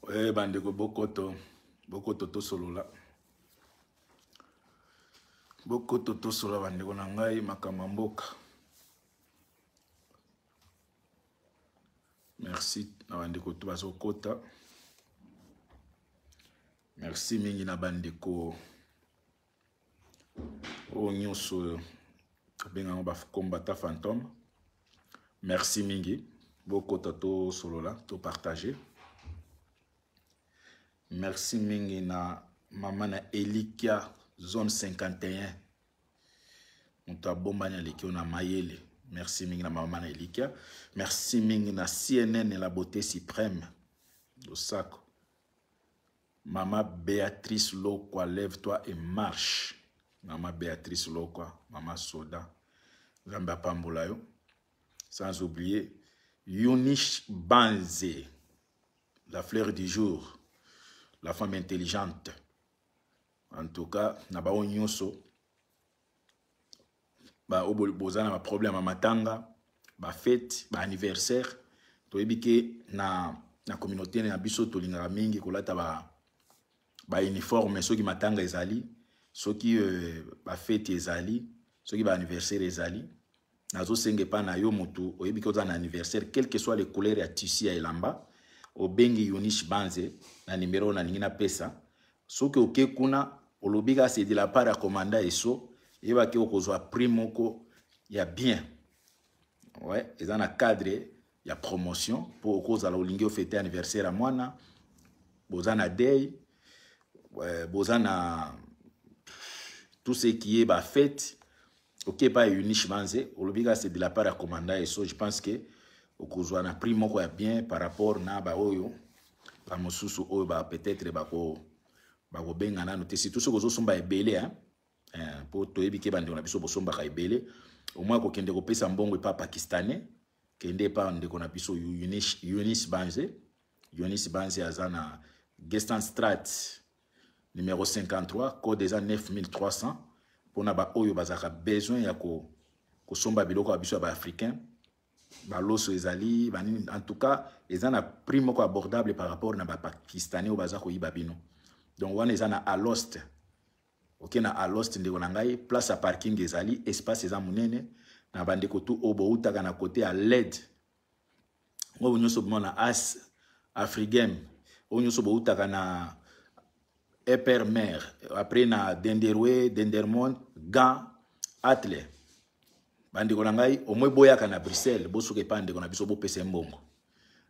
Eh bandeko bokoto bokoto tosolola bokoto tosolola bandeko na ngai makambo ya mboka. Merci na bandeko to bazokota. Merci mingi na bandeko oyo nyonso tobenga yango bakombata fantôme. Merci mingi, bokota tosolola topartage. Merci mingi na mama na Elikia zone 51, moto abombani aleki yo na mayele. Merci mingi na mama na Elikia. Merci mingi na CNN la beauté suprême losako. Mama Béatrice Lokwa, lève-toi et marche. Mama Béatrice Lokwa, Mama Soda, Nzambe apambola yo. Sans oublier Yunish Banze, la fleur du jour, la femme intelligente. En tout cas, na bao nyonso ba oyo boza na ba problème ya matanga, ba fête, ba anniversaire, toyebi ke na communauté na biso tolingaka mingi kolata ba uniforme soki matanga ezali, soki ba fête ezali, soki ba anniversaire ezali. Nazosenga epa na yo motu oyebi ke oza na anniversaire, quelle que soit les couleurs ya tissu ya elamba, obengi Yunish Banze na numero oyo nalingi napesa. Soki oke kuna olobi kaka c'est de la part ya commandant Esso, yebaki okozwa prix moko ya bien. Ouais, eza na cadre ya promotion po okozala olingi ofete anniversaire ya mwana, boza na day, boza na tout ce qui est ba fête, ok pa Yunish Banze olobi kaka c'est de la part ya commandant Esso. Je pense que okozwa na prix moko ya bien par rapport na ba oyo ba mosusu oyo ba peut-être bako bakobenga nanu te, surtout soki ozosomba ebele, hein? Po toyebi ke bandeko na biso bosombaka ebele, au moins kokende kopesa mbongo epa pakistanais, kende epa ndeko na biso Yunish Banze. Yunish Banze aza na Gestanstraat numéro 53, code eza 9300, mpona ba oyo bazalaka besoin ya kosomba biloko ya biso ya ba africain, baloso ezali banini. En tout cas eza na prix moko abordable par rapport na ba pakistanais oyo baza koyiba bino. Donc wana eza na Alost. Ok, na Alost ndeko na ngai, place ya parking ezali, espace eza monene. Na bandeko tu oyo boutaka na côté ya LED, oyo nyonso bomona As Afrigame, oyo nyonso boutaka na Epermer, après na Denderwe, Dendermonde, Gand, Atle, bandeko na ngai omwe boyaka na Bruxelles, bosuka epai ndeko na biso, bopesa ye mbongo,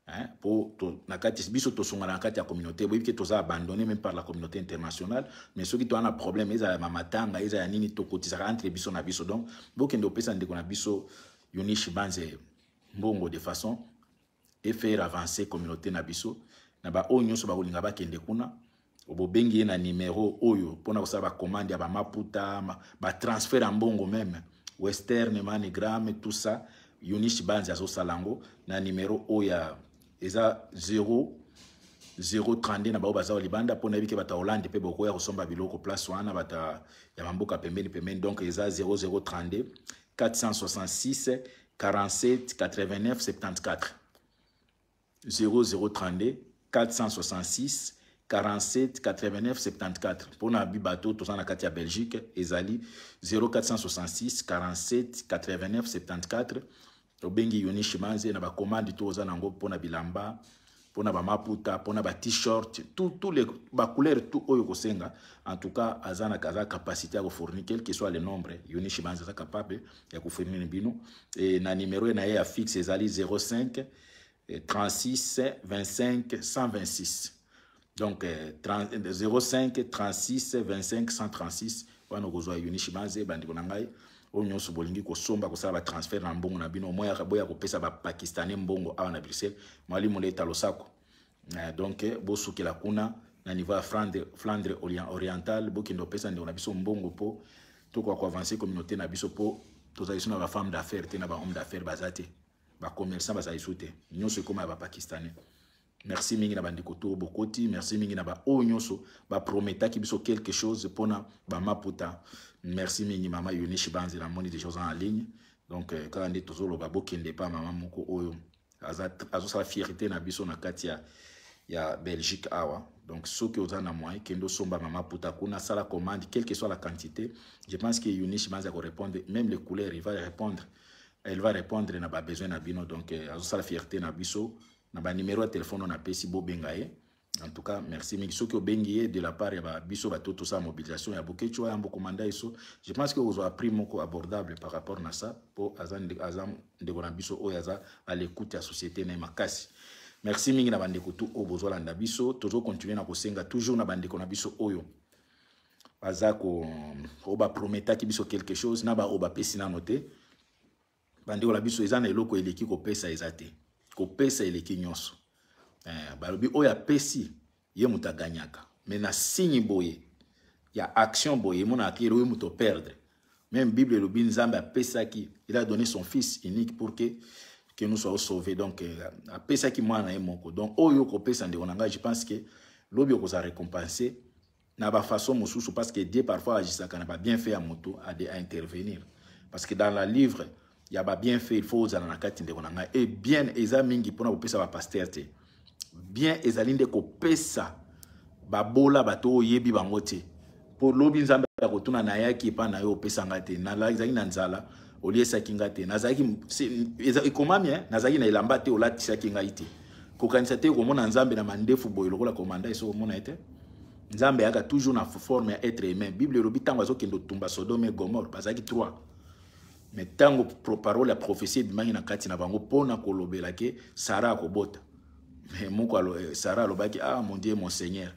hein, po to, na kati biso tosungana na kati ya communauté. Boyebi ke toza abandonné même par la communauté internationale, mais soki toza na problème, ezala ya mamatanga, ezala ya nini, tokotisaka entre biso na biso. Donc bokende opesa ndeko na biso Yunish Banze mbongo de façon et faire avancer communauté na biso. Na ba oyo nyonso bakolinga bakende kuna, obobengi ye na numero oyo mpona kosala bacommande ya bamaputa, batransfert ya mbongo, même Western, MoneyGram, tout ça. Yunish Banzi azosala yango na numero oyo ya eza 0 032 na bao baza libanda, mpo nayebi ke bato ya Hollande mpe bokoya kosomba biloko place wana, bato ya bamboka pembeni pembeni. Donc eza 0032 466 47 89 74, 0032 466 47 89 74. Mpona bibato toza na kati ya Belgique ezali 0466 47 89 74. Tobengi Yunish Manze na bacommande to oza nango mpona bilamba, mpona bamaputa, mpona ba t-shirt, tout les bacouleur, tout oyo kosenga. En tout cas aza na aza capacité ya kofournir, quel que soit le nombre. Yunish Manze aza capable ya kofournir bino. E na numero na ye ya fixe ezali 05 36 25 126. Donc 30, 05 36 25 136 wana okozwa Yunish Banze. Bandeko na ngai oyo nyonso bolingi kosomba, kosala batransfert na mbongo na bino, moyaka boya kopesa bapakistanais mbongo awa na Bruxelles, mwalimu leta losako. Donc bosukela kuna na niveau ya Flandre orientale, bokende kopesa ndeko na biso mbongo mpo tokoka koavancer communauté na biso, mpo tozali so na bafemme d'affaires te, na bahomme d'affaires baza te, bacommerçant bazali so te, nyonso ekóma ya bapakistanais. Merci mingi na bandeko to bokoti. Merci mingi na baoyo nyonso baprometaki biso quelque chose mpona bamaputa. Merci mingi mama Yunish Banze, namoni déjà oza en ligne. Donc kaka nde tozoloba, bokende pa mama moko oyo azosala fierté na biso na kati ya ya Belgique awa. Donc soki oza na moyen, kende osomba mama puta kuna, sala commande, quelle que soit la quantité. Je pense que Eunice Manza ko répondre, même les couleurs, il va répondre, elle va répondre na ba besoin na bino. Donc azosala fierté na biso. Na ba numéro ya téléphone oyo napesi, bobenga ye. En tout cas, merci mingi. Soki obengi ye de la part ya biso bato tosala mobilisation ya Boketshu ya Yambo, komanda eso, je pense que ozwa prix moko abordable par rapport na ça, mpo aza ndeko na biso oyo aza à l'écoute ya société na ye makasi. Merci mingi na bandeko tu oyo bozolanda biso. Tozocontinue na kosenga toujours na bandeko na biso oyo baza ko oyo baprometaki biso quelque chose, na baoyo bapesi nano te. Bandeko na biso, eza na eloko eleki kopesa eza te. Kopesa eleki nyonso. Balobi oyo apesi, ye moto aganyaka. Mais na signe boye ya action boye, emonaka oyo moto perdre. Même Bible elobi Nzambe apesaki, il a donné son fils unique pour que nous soyons sauvés. Donc apesaki mwana na ye moko. Donc oyo kopesa, ndeko na ngai, je pense que lobi okozala récompensé na bafaçon mosusu, parce que Dieu parfois agisaka na babienfait ya moto à intervenir, parce que dans la livre ya babienfait, il faut ozala na kati, ndeko na ngai. E bien eza mingi mpona kopesa bapaster te. Bien ezali nde kopesa babola, bato oyo oyebi bango te, mpo lobi Nzambe akotuna: nayaki epa na yo, opesa nga te. Nazalaki na nzala, oliesaki nga te. Nazalaki, ekomami, nazalaki na elamba te, olatisaki ngai te. Kokanisa te komona Nzambe na mandefu boye lokola komanda eso, komona ye te. Nzambe ayaka toujours na forme ya être humain. Bible elobi ntango azokende otumba Sodome et Gomorrhe, bazalaki trois. Mais ntango parole ya prophétie ebimaki na kati na bango mpona kolobela ke Sara akobota, mais moko Sara alobaki: "Ah, mon Dieu, mon Seigneur,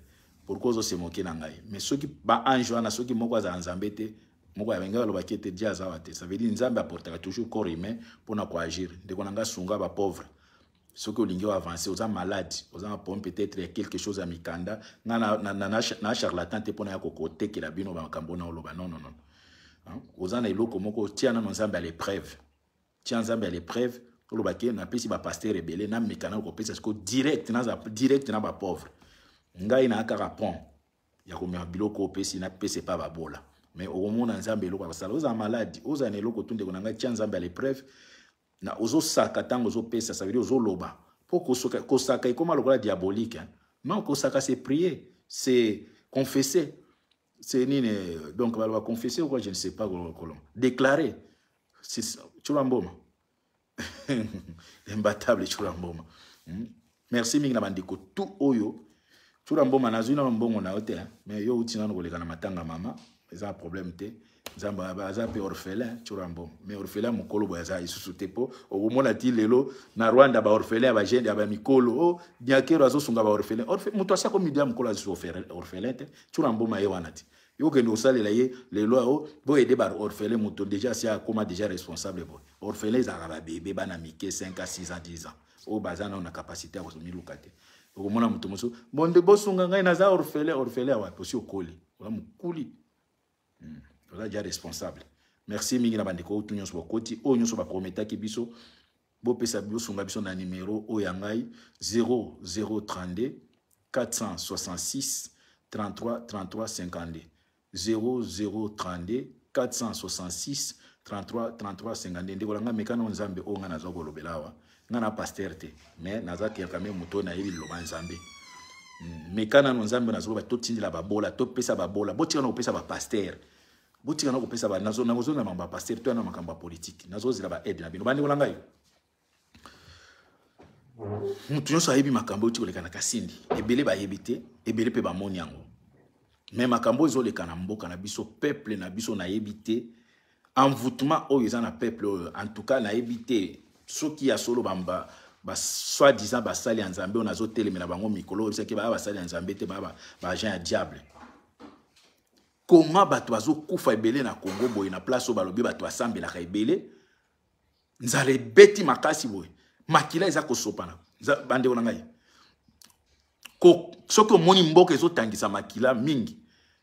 pourquoi ozose moquer na ngai?" Mais soki baange wana, soki moko azala Nzambe te, moko ya bengai alobaki ete Dieu aza wa te. Ça veut dire Nzambe aportaka toujours corps humain mpona koagir. Ndeko na ngai, sunga bapauvre. Soki olingi oavance, oza malade, oza na problème peut-être ya quelque chose ya mikanda, nga na charlatan te mpona ya kokotekela bino bamakambo na oloba. Non, non, non. Oza na eloko moko, tia nano Nzambe à l'épreuve. Tia Nzambe à l'épreuve. Oloba ke napesi bapaster ebele, nameka na kopesa siko direct, naza direct na bapauvre. Ngai na kaka pont ya komema biloko opesi, napesa epa babola. Mais okomona Nzambe eloko akosala. Ozala maladi, ozala na eloko tu, ndeko na ngai, tia Nzambe à l'épreuve. Na ozosaka ntango ozopesa, ça veut dire ozoloba, mpo kosaka ekóma lokola diabolique, hein? Non, kosaka, c'est prier, c'est confesser, c'est nini. Donc baloba confesser ou quoi, je ne sais pas, kolon déclarer. Tshura Mboma, imbattable Tshura Mboma. Merci mingi na bandeko tu oyo. Tshura Mboma, nazwi nano mbongo na yo te, mais yo uti nano koleka na matanga mama, eza na problème te. Nzambe aza mpe orphelin, Tshura Mboma, mais orphelin mokolo boye aza lisusu te, mpo okomona ti lelo na Rwanda baorphelin ya bagene ya bamikolo. O Nyakeru azosunga baorphelin. Moto asi akomidia mokolo aza orphelin te. Tshura Mboma ye wana te. Yo okende kosalela ye lelo o boyede baorphelin, moto déjà asi akóma déjà responsable boye. Orphelin ezalaka babebe, bana mike, 5 à 6 ans, 10 ans, oyo baza nano na capacité ya komiluka te. Okomona moto mosusu bonde: "Bosunga ngai, naza orphelin." Orphelin awapi? Osi okoli, oza mokuli. Oza déjà responsable. Merci mingi na bandeko oyo tu nyonso bakoti, oyo nyonso baprometaki biso. Bopesa, bosunga biso na numero oyo ya ngai: 0032 466 33 33 52, 0032 466 33 33 52. Ndeko na ngai, mekana Nzambe oyo ngai nazwa kolobela awa. Ngai na paster te, mais naza quand même moto oyo nayebi liloba Nzambe. Meka nano Nzambe. Nazoloba totindela babola, topesa babola. Botika na kopesa bapaster, botika na kopesa. Nakozonga makambo ya paster to yana makambo ya politike. Nazozela baaide na bino, bandeko na ngai. Moto nyonso ayebi makambo oyo ti koleka na Kasindi. Ebele bayebi te, ebele mpe bamoni yango. Mais makambo oyo ezoleka na mboka na biso, peuple na biso, nayebi te envoûtement oyo eza na peuple oyo. En tout cas, nayebi te soki ya solo bamba ba soi-disant basali ya Nzambe oyo nazotelemela bango mikolo oyo, bisaki baya basali ya Nzambe te, baya baagent ya diable. Koma bato bazokufa ebele na Congo boye, na place oyo balobi bato basambelaka ebele, nzala ebeti makasi boye, makila eza kosopana. Bandeko na ngai, soki omoni mboka ezotangisa makila mingi,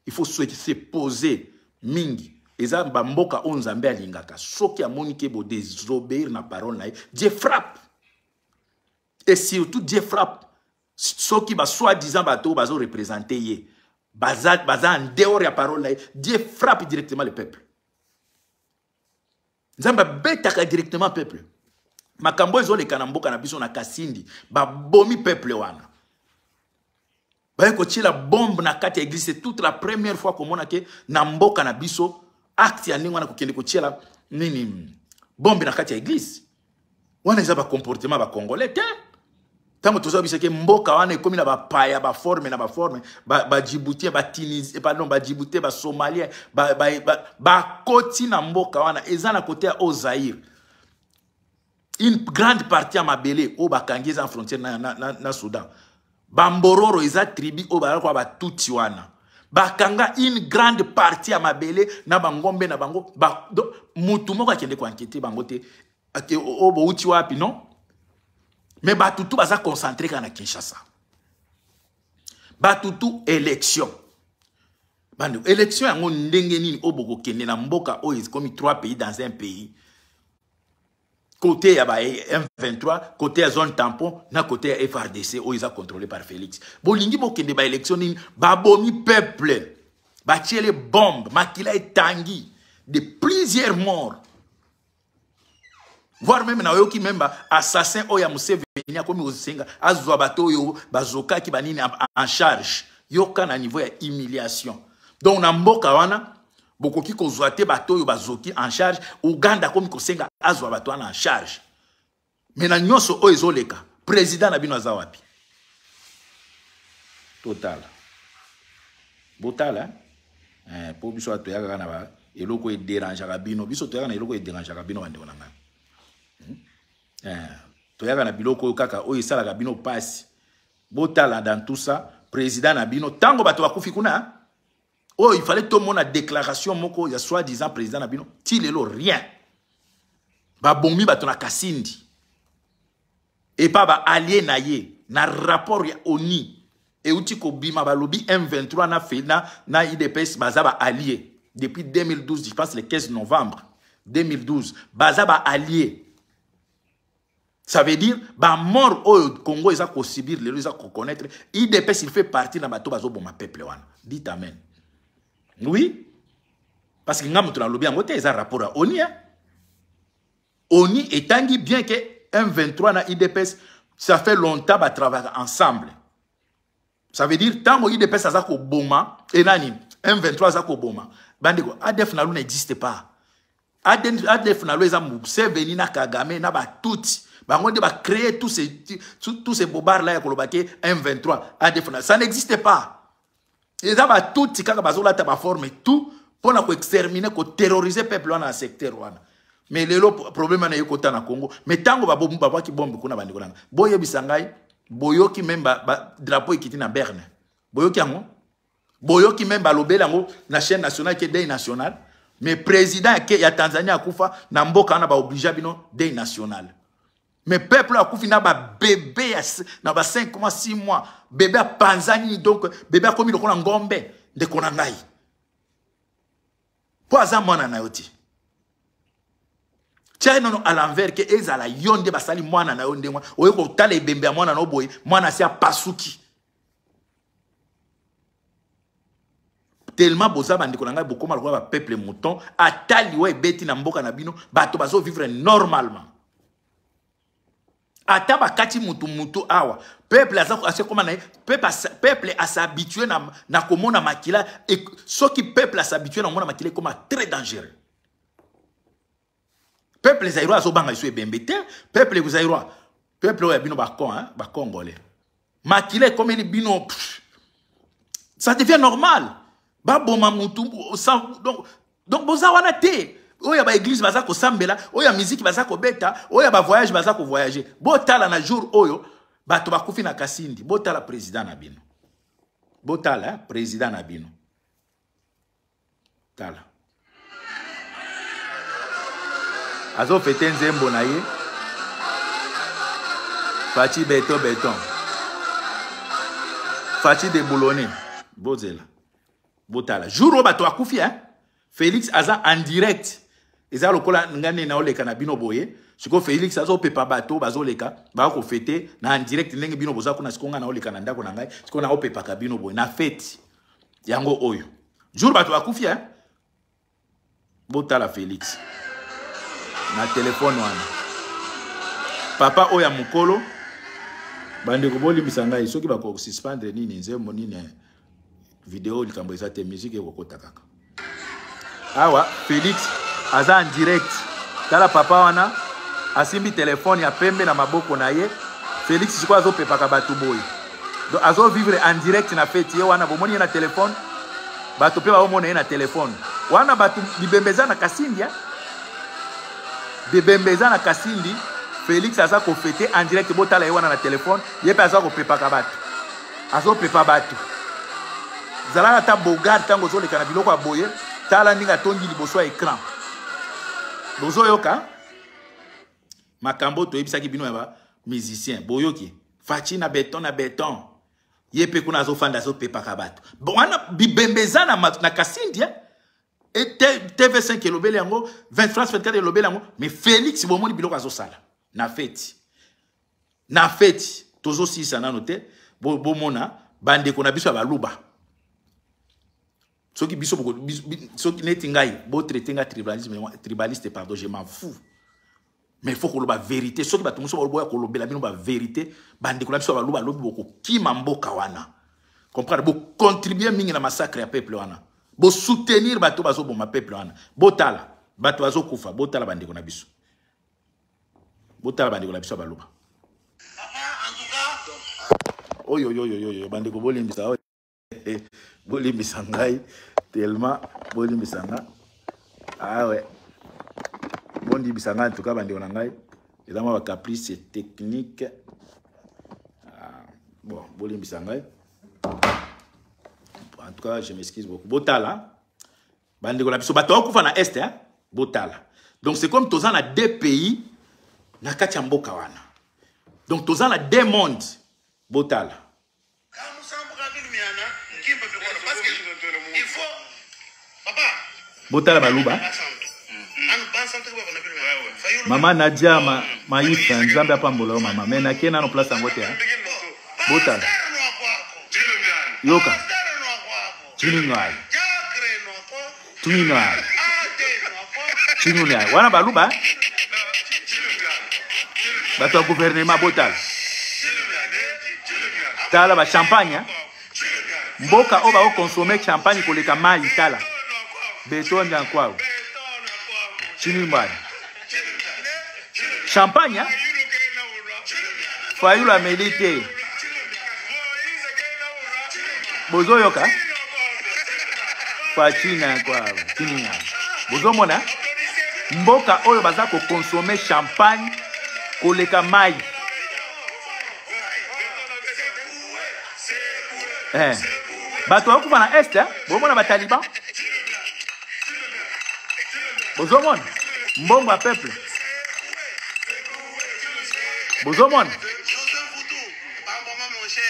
il faut se poser mingi. Eza bamboka oyo Nzambe alingaka. Soki amoni ke bodésobéir na parole na ye, Dieu frappe. Et surtout Dieu frappe soki basoi-disant bato oyo bazoreprésente ye baza, baza en dehors ya parole na ye. Dieu frappe directement le peuple. Nzambe abetaka directement peuple. Makambo ezoleka na mboka na biso na Kasindi, babomi peuple wana. Baye kotiela bombe na kati ya église. C'est toute la première fois komona ke na mboka na biso acte ya ndenge wana, kokende kotiela nini, bombe na kati ya église wana. Eza bacomportement bacongolais te. Ntango toza biso ke mboka wana ekomi na bapaya, baforme na baforme, badjiboutien, batunisie, pardon, badjiboutien, basomalien, bakoti na mboka wana. Eza na kote ya Haut-Zaïre, une grande partie ya mabele oyo bakangi eza na frontière na Soudan. Bambororo eza tribu oyo bazalaka batutsi wana, bakanga une grande partie ya mabele na bangombe na bango ba, donc, mutu moko akende koenquêter bango te oyo bouti wapi, non. Mais bato tu baza concentré kaka na Kinshasa. Bato tu élection. Bandeko, élection yango ndenge nini oyo bokokende na mboka oyo ekomi trois pays dans un pays? Côté ya ba M23, côté ya zone tampon, na côté ya FARDC oyo eza contrôlé par Félix. Bolingi bokende ba élection nini? Babomi peuple, batiele bombe, makila etangi, de plusieurs morts, voire même nayoki même assassin oyo ya Museveni akomi kosenga azwa bato oyo bazokaki banini en charge. Yoka na niveau ya humiliation. Donc na mboka wana bokoki kozwa te bato oyo bazoki en charge. Uganda akomi kosenga azwa bato wana en charge. Mais na nyonso oyo ezoleka, président na bino aza wapi? Totala, botala mpo biso toyaka kaka na eloko edérangeaka bino. Biso toyaka na eloko edérangeaka bino, bandeko na ngai. Toyaka na biloko oyo kaka oyo esalaka bino mpasi. Botala, dans tout ça, président na bino, ntango bato bakufi kuna oyo, il fallait tomona déclaration moko ya soi-disant président na bino. Ti lelo rien. Babombi bato na Kasindi epa baallié na ye. Na rapport ya ONU euti kobima, balobi M23 na UDPS baza baallié depuis 2012, je pense le 15 novembre 2012 baza baallié. Ça veut dire bamort oyo Congo eza kosubir lelo, eza koconnaître, UDPS il fait partie na bato bazoboma peuple wana. Dites amen. Oui, parce que nga moto nalobi yango te, eza rapport ya ONU, hein? ONU etangi bien que M23 na UDPS, ça fait longtemps batravaille ensemble. Ça veut dire ntango UDPS aza koboma enani, M23 aza koboma bandeko, ADF NALU n'existe pas. ADF NALU eza Museveni na Kagame na batutsi. Bango nde bacréer tous ces bobards là ya koloba ke M23, ADF NALU, ça n'existe pas. Eza batutsi kaka bazolata baforme tout mpona koexterminer, koterroriser peuple wana na secteur wana. Mais lelo problème wana ekota na Congo. Mais ntango babwaki bombe kuna, bandeko nanga, boyebisa ngai, boyoki même ba drapeau ekiti na Berne? Boyoki yango? Boyoki même balobeli yango na chaîne nationale ke deuil national? Mais président ya Tanzanie akufa na mboka wana, baoblige bino deuil national. Mais peuple akufi na babebe na ba 5 mois, 6 mois, bebe apanzani. Donc bebe akomi lokola ngombe. Ndeko na ngai, mpo aza mwana na yo te, tia nano à l'envers ke ezala yo nde basali mwana na yo ndenge oye kotala ebembe ya mwana na yo boye, mwana asi apasuki. Tellement boza, bandeko na ngai, bokóma lokola bapeuple mouton. Ata liwa ebeti na mboka na bino, bato bazovivre normalement. Ata bakati mutu mutu awa, peuple aza asekoma na ye. Peuple as'habitue na komona makila. Soki peuple as'habitue na komona makila, ekoma très dangereux. Peuple zaïrois azobanga liso ebembe te. Peuple zaïrois, peuple oyo ya bino bacon, hein, bacongolais, makila ekomeli bino, pff, ça devient normal baboma mutu sans, donc boza wana te. Oyo ya baeglise baza kosambela, oyo ya miziki baza kobeta, oyo ya bavoyage baza kovoyage. Botala na jour oyo bato bakufi na Kasindi, botala président na bino, botala, hein, président na bino, tala azofete nzembo na ye, Fatshi béton béton, Fatshi déboulonné. Bozela, botala jour oyo bato bakufi, hein? Félix aza en direct. Eza lokola nga nde naoleka na bino boye. Sikoyo Félix azopepa bato bazoleka, bakofete na en direct ndenge bino boza kuna. Sikoyo nga naoleka na ndako na ngai, sikoyo naopepaka bino boye na fete yango oyo. Jour bato bakufi, hein? Botala Félix na telefone wana, papa oyo ya mokolo. Bandeko, bolimbisa ngai soki bakosuspendre nini, nzembo nini, video, likambo eza te, musique ekokota kaka. Awa Félix aza en direct. Tala papa wana asimbi telefone ya pembe na maboko na ye. Félix sikoyo azopepaka bato boye, donc azovivre en direct na feti. Ye wana, bomoni ye na telefone, bato mpe baomona ye na telefone wana. Bato bibembe eza na Kasindi, bibembe eza na Kasindi. Félix aza kofêter en direct. Botala ye wana na telefone, ye mpe aza kopepaka bato, azopepa bato. Zalaka ata bogar ntango ozoleka na biloko ya boye. Tala ndenge atondi liboso ya écran. Bozoyoka makambo toyebisaki bino ya bamusicien. Boyoki Fatshi na beton, na beton. Ye mpe kuna azofanda, azopepaka bato wana. Bibembe eza na Kasindi, eh? TV5 elobeli yango, 20 France 24 elobeli yango. Mais Félix, bomoni biloko azosala na feti, na feti. Tozosilisa nano te. Bomona bandeko na biso ya Baluba, soki biso, soki neti ngai, botraiter nga tribalisme, tribaliste, pardon, je m'en fous, mais il faut koloba vérité. Soki bato mosusu baloboya kolobela bino bavérité, bandeko na biso ya Baluba, alobi bokokima mboka wana. Comprendre, bocontribue mingi na massacre ya peuple wana, bosoutenir bato bazoboma peuple wana. Botala bato bazokufa, botala bandeko na biso, botala bandeko na biso ya Baluba. Oyo oyo oyo oyo, bandeko, bolimbisa oyo, bolimbisa ngai tellement, bolimbisa nga. Ah ouais, bolimbisa ngai. En tout cas, bandeko na ngai, eza mwa bacaprice technique. Ah, bon, bolimbisa ngai. En tout cas, je m'excuse beaucoup. Botala bandeko na biso, bato bakufa na Est, hein? Botala. Donc c'est comme toza na deux pays na kati ya mboka wana. Donc toza na deux mondes. Botala. Kamusambuka miana nkimpa bikolo parce que il faut papa. Botala Baluba. Mama Nadia ma, Maïsa, Nzambe apambola yo mama. Me nake nano place yango te. Botala, yoka chiningai chiningai chiningai wana Baluba, bato ya gouvernement. Botala, tala bachampagne. Mboka oyo bakoconsommer champagne koleka mai. Tala beto nyankwao chiningai champagne. Fayulu ameli te. Bozoyoka fachina kwa chininga. Bozomona mboka oyo baza koconsommer champagne koleka mai. Bato bakufa na Est, eh? Bomona bataliban, bozomona mbongo ya peuple, bozomona. Joseph Foutou, maman mon cher,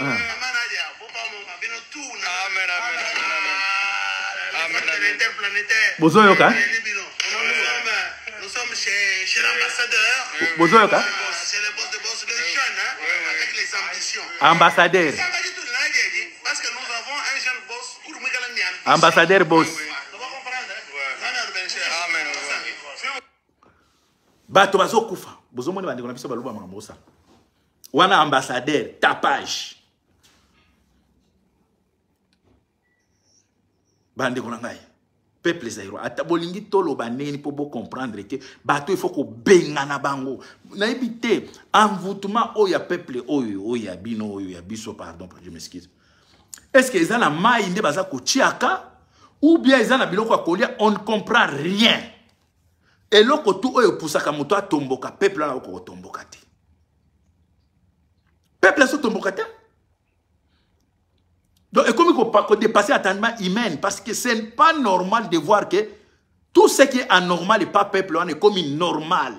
maman Nadia, papa mon bino tout. Amen, amen, amen. Amen, amen. Interplanétaire. Bozoyoka. Nous sommes chez l'ambassadeur. Bozoyoka. C'est le boss de boss, le jeune, hein, avec les ambitions. Ambassadeur. Parce que nous avons un jeune boss. Ambassadeur boss. Amen. Bato bazokufa, bozomoni bandeko na biso Baluba, makambo osala wana. Ambassadeur tapage. Bandeko na ngai, peuple zaïrois, ata bolingi toloba ndenge mpo bocomprendre te, bato il faut kobengana bango. Nayebi te envoûtement oyo ya peuple oyo, oyo ya bino, oyo ya biso. Pardon, je m'excuse. Est ce que eza na mai nde baza kotiaka ou bien eza na biloko ya kolia? On ne comprend rien. Eloko tu oyo epusaka moto atomboka, peuple wana okoka kotomboka te. Peuple azotomboka te. Donc ekomi kodépasser attendement humain, parce que ce n'est pas normal de voir que tout ce qui est anormal et pas peuple wana ekomi normal.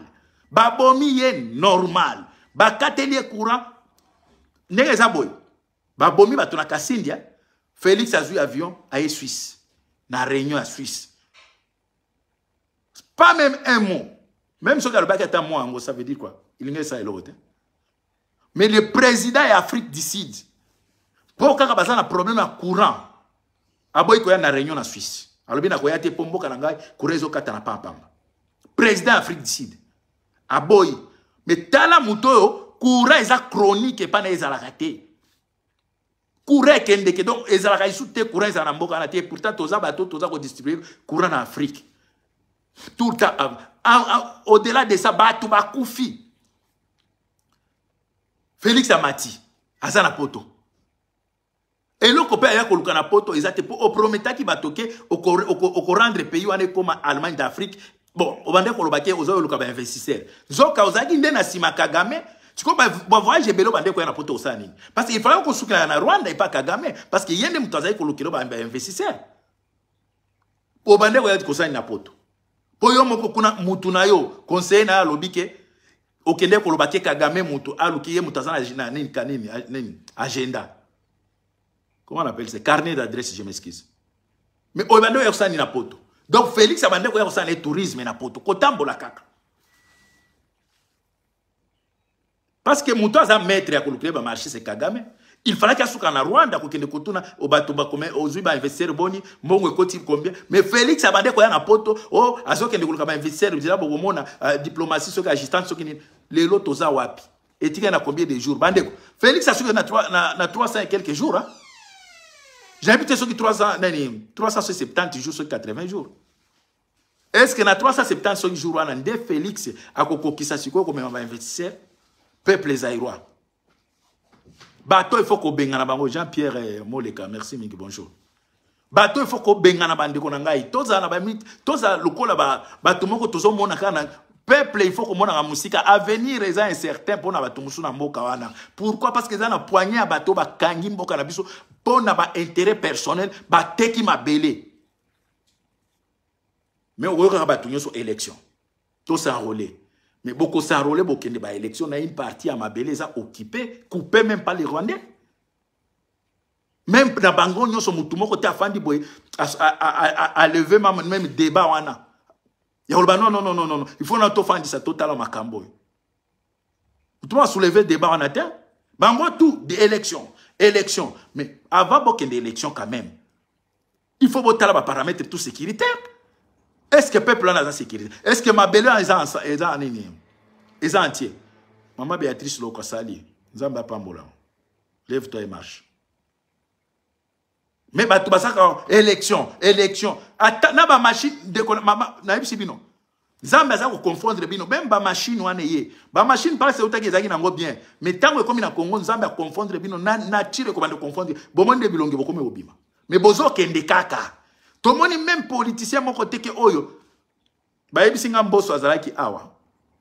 Babomi ye, normal. Bakateli ye courant ndenge eza boye. Babomi bato na Kasindi, Félix azwi avion, aye Suisse, na réunion ya Suisse. Pas même un mot. Même soki alobaki ata mot yango, ça veut dire quoi? Ilingi esala eloko te. Mais le président ya Afrique du Sud, mpo kaka baza na problème ya courant, aboyi koya na réunion na Suisse. Alobi na koya te mpo mboka na ngai courant ezokata na pampamba. Président ya Afrique du Sud aboyi. Mais tala moto oyo. courant eza chronique epai na ye ezalaka te. Courant ekendeke, donc ezalaka lisusu te. Courant ezala na mboka wana te. Pourtant toza bato toza kodistribue courant na Afrique tout le temps. Au-delà de ça, bato bakufi. Félix amati aza na poto, eloko mpe aya koluka na poto eza te, mpo oprometaki bato ke okorendre pays wana ekoma Allemagne d'Afrique. Bon, obande koloba ke oza koluka bainvestisseur, nzoka ozalaki nde na nsima Kagame. Sikoyo bavoyage ebele obande koya na poto kosala nini? Parce que ifalaki kosukela na Rwanda epa Kagame, parce que ye nde moto azali kolukela bainvestisseur. Obande koya kosala nini na poto? Mpo yo moko kuna mutu na yo, conseiller na yo alobi ke okende koloba ke Kagame mutu aluki ye, mutu aza na nini kanini nini agenda, comment on appelle ça, carnet d'adresse, je m'excuse. Mais oyo bande oya kosala nini na poto? Donc Félix abande koya kosala ne tourisme na poto, kotambola kaka, parce que moto aza maître ya kolukela bamarché, c'est Kagame. Il fallait asuka na Rwanda kokende kotuna bato bakome ozwi bainvestisseur boni, mbongo ekoti combien. Mais Félix abande koya na poto o azokende koluka bainvestisseur nzela bokomona diplomatie, soki agistante, soki nini. Lelo toza wapi? Etikali na combien de jours, bandeko? Félix asuki na 300 et quelques jours, hein? J'habite te soki 300 nani, 370 jours, soki 80 jours. Est ce que na 370 soki jours wana nde Félix akokokisa sikoyo komema bainvestisseur? Peuple zaïrois, bato il faut kobengana bango. Jean Pierre Moleka, merci mingi, bonjour. Bato il faut kobengana, bandeko na ngai. Tozala na bamiti, tozala lokola bato moko tozomona kaka na peuple. Il faut komonaka mosika. Avenir eza incertain mpona bato mosusu na mboka wana. Pourquoi? Parce que eza na poignée ya bato bakangi mboka na biso mpo na baintérêt personnel, bateki mabele. Mais okoyokaka bato nyonso élection, tos'enrôler. Mais bokos'enrôler, bokende baélection na une partie ya mabele eza occupé, coupé même pas les Rwandais, même na bango nyonso. Motu moko te afandi boye alever même débat wana ya koloba: non, non, non, non, non, il faut na tofandisa, totala makambo oyo. Motu moko asoulever débat wana te. Bango tout de élection, élection. Mais avant bokende élection, quand même il faut botala baparamètre tout sécuritaire. Est ce que peuple wana aza sécurité? Est ce que mabele wana eza nini, eza entier? Mama Béatrice Loko asali, Nzambe apambola. Lève toi et marche. Mais bato bazaka élection, élection, ata na bamachine. Ndeko mama, nayebisi bino, Nzambe aza koconfondre bino. Même bamachine wana ye, bamachine mpasi eutaki, ezalaki nango bien, mais ntango ekomi na Congo, Nzambe aconfondre bino na nature, ekobanda confondre. Bomoni nde bilongi bokomi kobima, mais bozokende kaka. Tomoni même politicien moko teke oyo bayebisi nga Mboso azalaki awa.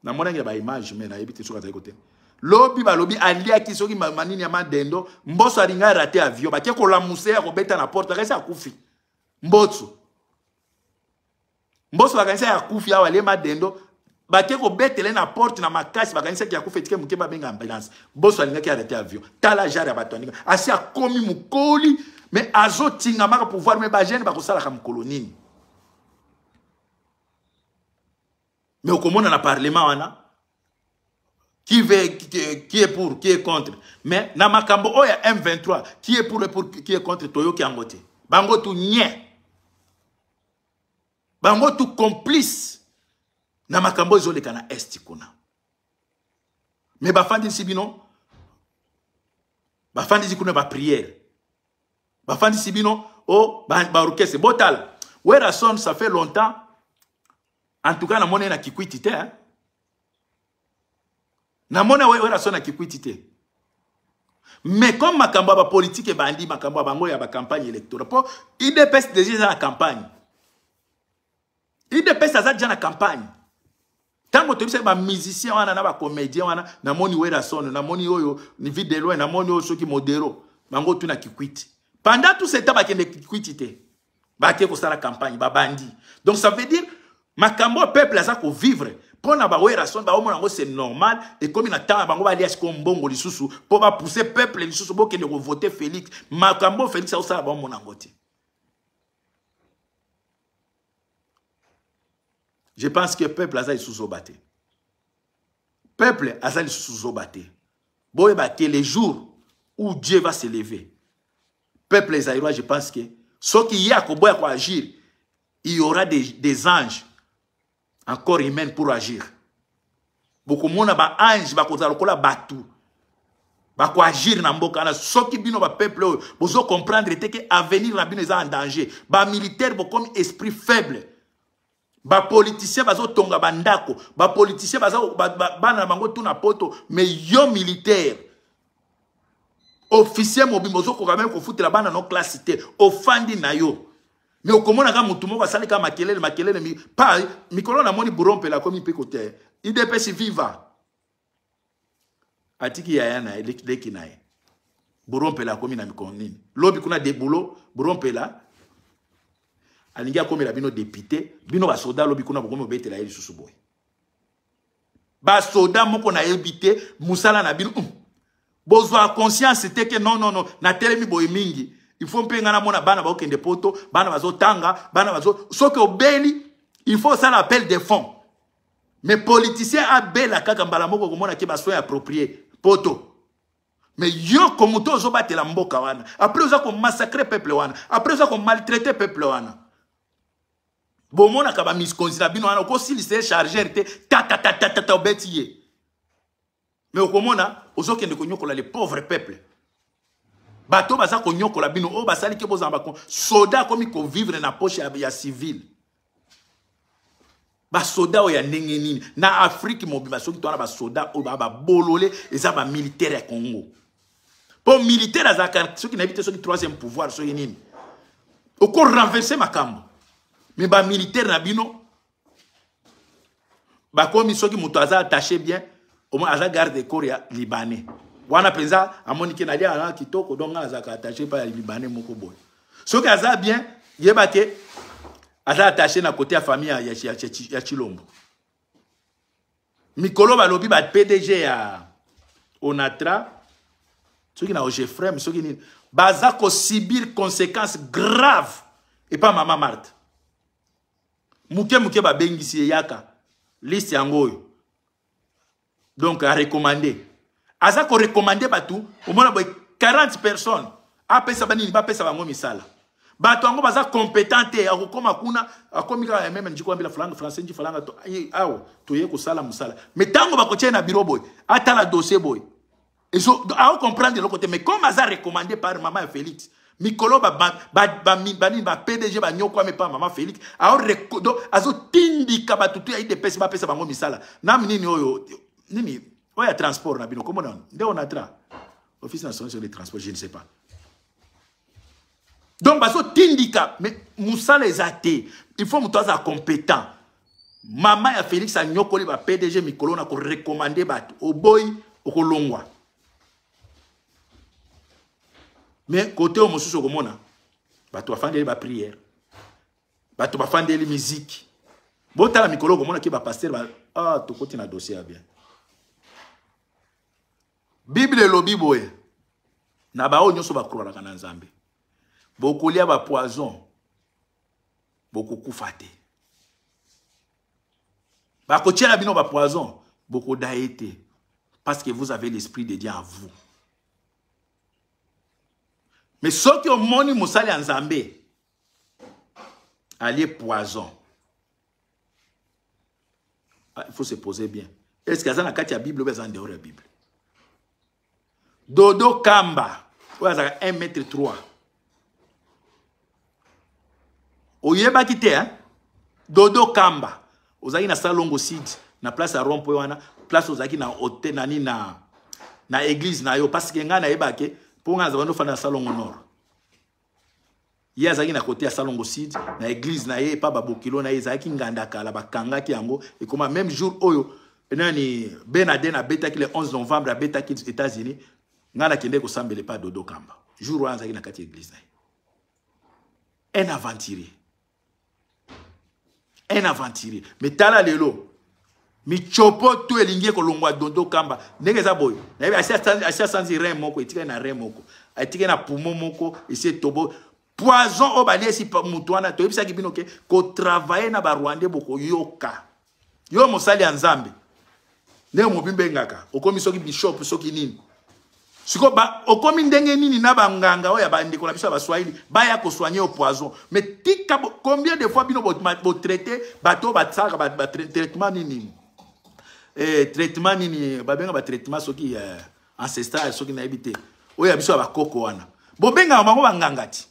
Namonaki na baimage, mais nayebi te soki azalaki kote. Lobi balobi aliaki soki manini ya madendo. Mboso alingi rater avion, batie kolamuse ya kobeta na porte, akanisi akufi. Mbotso, Mboso bakanisi akufi awa, alie madendo, batie kobetele na porte na makasi, bakanisaki akufi, etike moke babenga ambulance. Mboso alingaki arater avion. Tala genre ya bato aninga asi akomi mokoli, mais azotingamaka pouvoir. Mais bajeunes bakosalaka mokolo nini? Mais okomona na parlement wana qui veut, qui est pour, qui est contre. Mais na makambo oyo ya M23, qui est pour, qui est contre, toyoki yango te. Bango tu nye, bango tu complice na makambo ezoleka na Est kuna. Mais bafandisi bino, bafandisi kuna baprière, bafandisi bino o baorchestre. Botala Werason, ça fait longtemps. En tout cas namoni na Kikwiti te, hein? Namoni Werason na Kikwiti te. Mais comme makambo ya bapolitike ebandi, makambo ya bango ya bacampagne électorale, mpo UDPS déjà eza na campagne, UDPS aza déjà na campagne. Ntango toyebisaki bamusicien wana na bacomédien wana, namoni Werason, namoni oyo Vie de Loin, namoni oyo soki Modero, bango tuna Kikwiti. Pendant tout ce temps bakende Kikwiti te, bake kosala campagne, babandi. Donc ça veut dire makambo oyo peuple aza kovivre mpo na baWerason, baomona yango c'est normal. Ekomi na ntango ya bango balia sikoyo mbongo lisusu mpo bapousse peuple lisusu bokende kovote Félix. Makambo oyo Félix aosala, baomona yango te. Je pense que peuple aza lisusu zoba te. Peuple aza lisusu zoba te. Boyeba ke le jour où Dieu va se lever, peuple zaïrois, je pense que soki ye akoboya koagir, il y aura des anges encore humains pour agir. Bokomona ba ange bakozala lokola batu. Bakoagir na mboka wana. Soki bino ba peuple oyo bozo comprendre te ke avenir na bino eza en danger. Ba militaire bokomi esprit faible. Ba politiciens bazotonga ba ndako, ba politiciens baza bana na bango tout na poto, mais yo militaire officier mobimba ozokoka meme kofutela bana no classe te, ofandi na yo. Mais okomona ka mutu moko asali ka makelele makelele mi, pa mikolo namoni Burompela akomi mpe kote IDPS viva atiki yaya na ye leki na ye Burompela akomi na mikolo nini lobi kuna de boulot Burompela alingi akomela bino député bino basoda lobi kuna bokomi obetela ye lisusu boye basoda moko nayebi te mosala na bino bozwa conscience te ke non non non natelemi boye mingi il faut mpe ngai namona bana bakokende poto bana bazotanga bana bazo soki obeli il faut osala appel de fonds mais politicien abela kaka mbala moko komona ke basoin approprié poto mais yo komoto ozobatela mboka wana après oza komassacre peuple wana après oza komaltraite peuple wana bomonaka bamiskonzi na bino wana okosilisa ye chargeur te tatatatata obeti ye mais okomona ozokende konyokola le pauvre peuple bato baza konyokola bino oyo basali ke bozala bako soda akomi kovivre na poche ya civile basoda oyo ya ndenge nini na afrike mobimba soki towana basoda oyo baa babolole eza bamilitaire ya congo mpo militaire azalaka soki nayebi te soki troisième pouvoir soki nini oko renverse makambo me bamilitaire na bino bakomi soki moto aza attaché bien au moins aza garde corps ya libanais wana mpenza amoni ke nalia na kitoko donc nga nazalaka attaché pa ya libanais moko boye soki aza bien yeba ke aza attaché na kote ya famille ya Tshilombo mikolo balobi ba PDG ya Onatra soki na Ogefrem soki nini baza kosubir conséquence grave epa mama Marthe muke muke babengisi ye yaka liste yango oyo donc a recommander aza ko recommander bato omona boye 40 personnes apesa banini bapesa bango misala bato yango baza compétent te akokoma kuna akomi kaka meme njiko ambila falanga français nji falanga to awa toye kosala mosala mais ntango bakotia na bureau boye atala dossier boye ezo ao comprendre eloko te mais comme aza recommandé par mama ya Félix mikolo banini ba PDG banyokwami pa mama Félix azotindika bato tu ya IDPS bapesa bango misala na nini oyo nini oyo ya transport na bino komona nde Onatra office national sur les transports je ne sais pas donc bazotindika mais mosala eza te il faut moto aza compétent mama ya Félix anyokoli ba PDG mikolo na korekomande bato oboyi okolongwa mais kote oyo mosusu okomona bato bafandeli ba prière bato bafandeli musique botala mikolo okomona ke bapaster ba ah, tokoti na dossier ya bien bible elobi boye na baoyo nyonso bakrolaka na nzambe bokolia ba poison bokokufa te bakotiela bino ba poison bokodaye te parce que vous avez l'esprit de Dieu en vous mais soki omoni mosali ya nzambe alie poison ah, il faut se poser bien est ce que aza na kati ya bible obe aza en dehors ya bible Dodo Kamba oyo azalaka 1 mètre 3 oyebaki te hein? Dodo Kamba ozalaki na Salongo Sud na place ya rond point wana place ozalaki na hotel nani na na église na yo parce que ngai nayebake mpo ngai nazalaki nofanda na Salongo Nord ye azalaki na kote ya Salongo Sud na église na ye epa babokilo na ye ezalaki nganda kala bakangaki yango ekoma même jour oyo nani Benaden abetaki le 11 novembre abetaki États-Unis ngai nakende kosambela epa Dodo Kamba jour wana azalaki na kati ya église na ye un aventurier un aventurier mais tala lelo michopo to elingi ekolongwa Dodo Kamba ndenge eza boye nayebi asi asanzi rein moko etikali na rein moko etikali na poumon moko esi etobo poison oyo baliesi motu wana toyebisaki bino ke kotravaille na barwandais bokoyoka yo mosali ya nzambe ndenge mobimbengaka okomi soki bishop soki nini siko ba okomi ndenge nini na banganga oyo ya bandeko na biso ya baswahili baya kosoigne yo poison mais tika combien de fois bino botraite bato oyo basalaka batraitement nini eh, traitement nini babenga batraitement soki eh, ancestral soki nayebi te oyo ya biso ya bakoko wana bobengaka bango banganga ti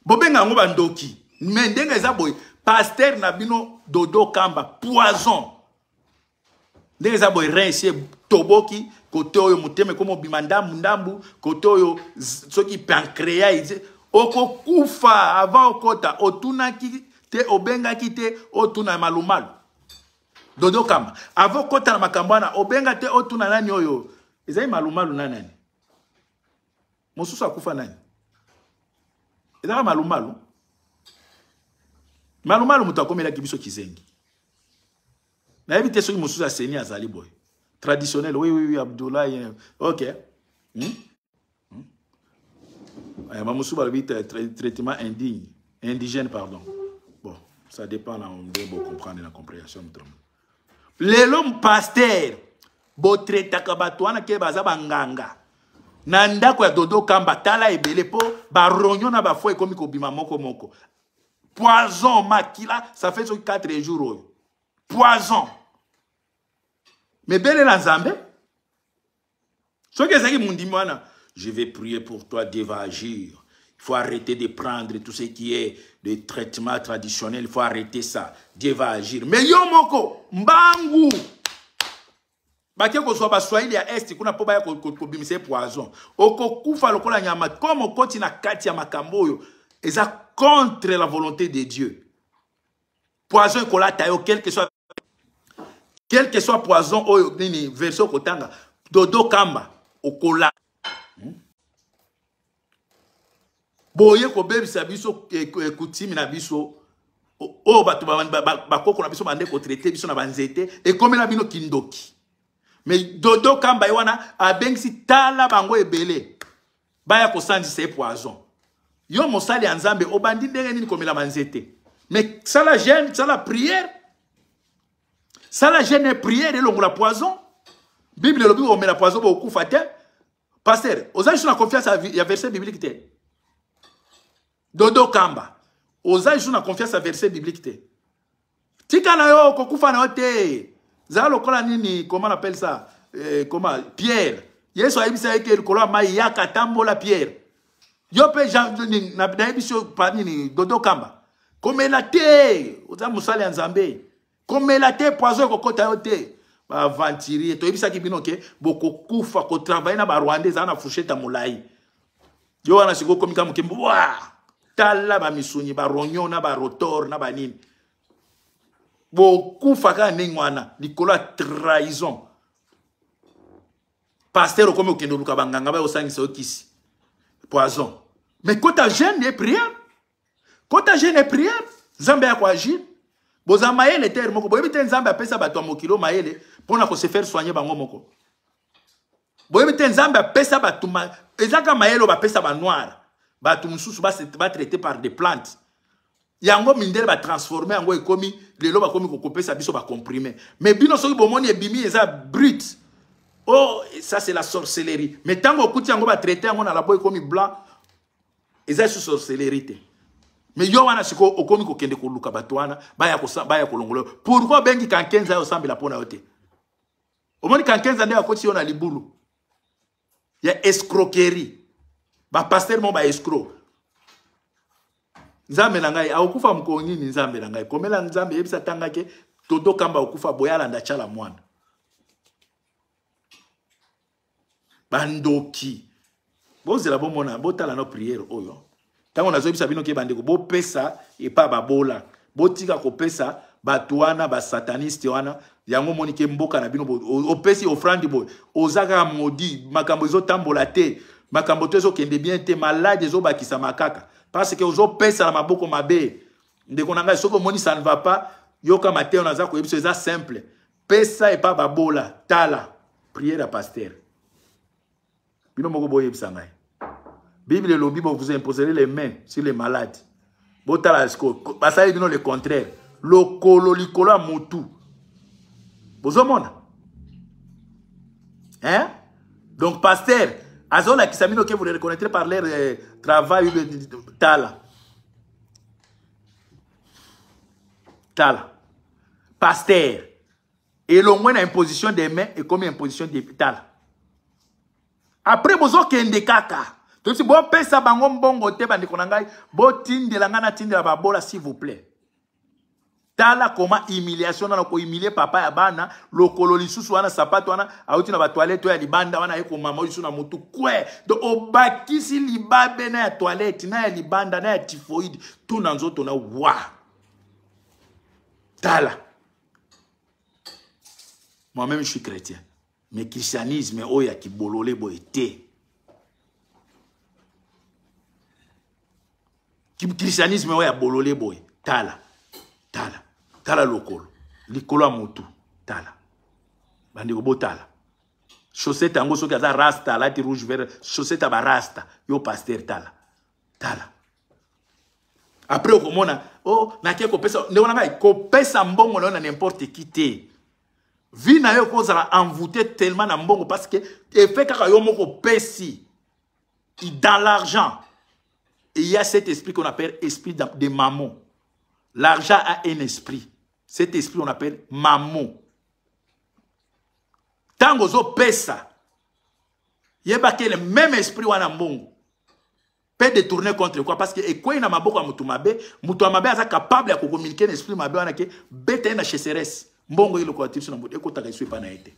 bobenga yango bandoki me ndenge eza boye paster na bino dodo kamba poison ndenge eza boye rein esi etoboki kote oyo motema ekoma obima ndambu ndambu kote oyo soki pancrea okokufa avant okota otunaki te obengaki te otuna malumalu dodo kamba avant okota na makambo wana obenga te otuna nani oyo ezali malumalu na nani mosusu akufa nani ezalaka malumalu malumalu moto akomelaki biso kizengi nayebi te soki mosusu aseni azali boye traditionnel oui oui oui abdoulaye ok hmm? hmm? Eh, bamosusu balobi traitement indigne indigène pardon bon ça dépend na nde bocomprendre na compréhension moto lelo pasteur botretaka bato wana ke baza banganga na ndako ya dodo kamba tala ebele mpo baronio na bafo ekomi kobima moko moko poison makila ça fait soki 4 jours oyo poison me belela nzambe soki ezalaki mondimi wana je vais prier pour toi Dieu va agir il faut arrêter de prendre tout ce qui est de traitement traditionnel il faut arrêter ça Dieu va agir mais yo moko mbangu bake kozwa baswahili ya est kuna mpo baya kobimisa ye poison okokufa lokola nyama comme okoti na kati ya makambo oyo eza contre la volonté de dieu poison ekolata yo quelque soit quel que soit poison oyo nini version okotanga dodo kamba okola hmm? boye kobebisa biso ekutimi na biso oyo bato bakoko na biso bande kotraite biso na banzete ekomela bino kindoki me dodo kamba ye wana abengisi tala bango ebele baya kosanzisa ye poison yo mosali ya nzambe obandi ndenge nini komela banzete mais sala jeune sala prière sala jeune et prière elongola poison bible elobi omela poison bokokufa te pasteur oza lisusu na confiance ya verset biblique te dodo kamba oza lisusu na confiance ya verset biblique te tika na yo okokufa na yo te zala lokola nini comment on appelle ça eh, comment pierre yesu ayebisa ye ke likolo ya mai yaka tambola pierre yo mpe nayebisi yo pa nini dodo kamba komela te oza mosali ya nzambe komela te poison ekokota yo te baaventurier toyebisaki bino ke bokokufa kotravaille na barwandais ezala na fourchette ya molai yo wana sikoyo okomi ka moke wa tala bamisuni barognon na barotor na banini bokufa kaka ndenge wana likolo ya trahison paster okomi okende oluka banganga baye osangisa yo kisi poison mais kota jeune et prière kota jeune et prière nzambe ya koagir boza mayele te moko boyebi te nzambe apesa bato ya mokili mayele mpo na kose faire soigner bango moko boyebi te nzambe apesa bato eza kaka mayele oyo bapesa banoir bato mosusu batraite par des plantes yango mindele batransforme yango ekomi lelo bakomi kokopesa biso bacomprime mais bino soki bomoni ebimi eza brut oh ça c'est la sorcellerie mais ntango okuti yango batraite yango na labo ekomi blanc eza lisusu sorcellerie te mais yo wana sikoyo okomi kokende koluka bato wana baya kolongola yo pourkui obengi kankenza yo osambela mpo na yo te omoni kankenza nde akotisi yo na libulu ya escroquerie bapaster mo baescro nzambe na ngai akokufa mokolo nini nzambe na ngai komela nzambe yebisa tangake todo kamba okufa boye alanda tshala mwana bandoki bozela bomona botala no priere oyo ntango nazoyebisa bino ke bandeko bopesa epa babola botika kopesa bato wana basataniste wana yango omoni ke mboka na bino opesi ofrande boye oza kaka modi makambo ezotambola te makambo to ezokende bien te malade ezobakisama kaka parce que ozopesa na maboko mabe ndeko na ngai soki omoni ça ne va pas yoka mateyo naza koyebisa eza simple pesa epa babola tala priere ya pasteur bino moko boyebisa ngai bible elobi bo vous imposerez les mains sur les malades botala sikoyo basali bino le contraire lokolo likolo ya motu bozomona hein donc pasteur azolakisa bino ke vous les reconnaîtrez par leur euh, travail tala tala pasteur Elongwe na imposition des mains ekomi imposition des tala. Après bozokende kaka. Tosi bopesa bango mbongo te bandeko na ngai, botindela ngai natindela babola s'il vous plaît. Tala koma humiliation na ko humilier papa ya bana lokolo lisusu wana sapato wana auti na ba toilette ya libanda wana ye komama lisusu na mutu kwe donc obakisi libabe na ya toilette na ya libanda na ya typhoïde tout na nzoto na wa tala. Moi-même je suis chrétien, mais christianisme oyo ya kibolole boye te. Christianisme oyo ya bolole boye. Tala, tala, tala lokolo, likolo ya motu, tala. Bandeko botala. Chaussette yango soki aza rasta alati rouge vert, chaussette ya ba rasta, yo pasteur tala. Tala. Après okomona, oh nake kopesa ndeko na ngai, kopesa mbongo na yo na n'importe qui te. Vie na yo kozala envoûté tellement na mbongo parce que effet kaka yo moko pesi dans l'argent. Il y a cet esprit qu'on appelle esprit de mammon. L'argent a un esprit. Cet esprit on appelle mammon. Tango zo pesa, yeba ke le même esprit wana mbongo peut détourner contre quoi, parce que ekwe na maboko ya mutu mabe, mutu ya mabe aza capable ya kokommunike na esprit mabe wana ke beta ye na chasseresse, mbongo eloko ya tiso na moto ekotaka esu epa na ye te,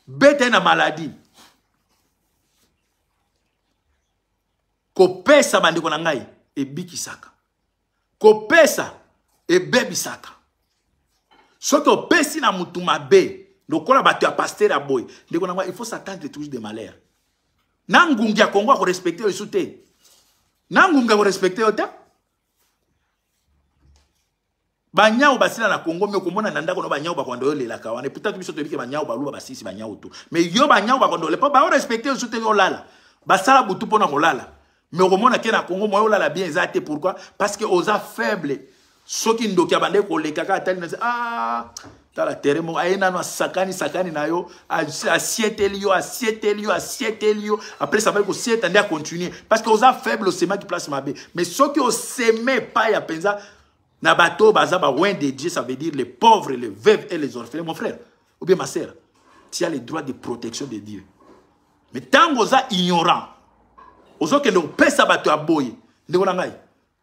beta ye na maladie. Kopesa bandeko na ngai ebikisaka, kopesa ebebisaka. Soki opesi na mutu mabe lokola bato ya pasteur ya boye, ndeko na ngai, il faut s'attendre toujours de malheur. Na ngungi ya Congo ako respecter yo te. Na ngungi ako respecter yo te. Banyao basila na Congo, mais okomona na ndako no banyao bakondo yo lelaka wana. Et pourtant biso toyebi ke banyao baluba basisi banyao to. Mais yo banyao bakondo le pa ba respecter yo te yo lala. Basala butu pona kolala. Mais okomona ke na Congo moyo lala bien eza te. Pourquoi? Parce que oza faible. Soki ndoki abande koleka ka atali na se, ah, tala terre moko aye nano asakani sakani na yo, asieteli yo, asieteli yo, asieteli yo. Après ça va kosieta nde a continuer parce que oza faible, osemaki place mabe. Mais soki oseme pa ya penza na bato baza ba loin de Dieu, ça veut dire les pauvres, les veuves et les orphelins, mon frère ou bien ma sœur, tu as le droit de protection de Dieu. Mais tant oza ignorant, ozokende opesa bato ya boye, ndeko na ngai,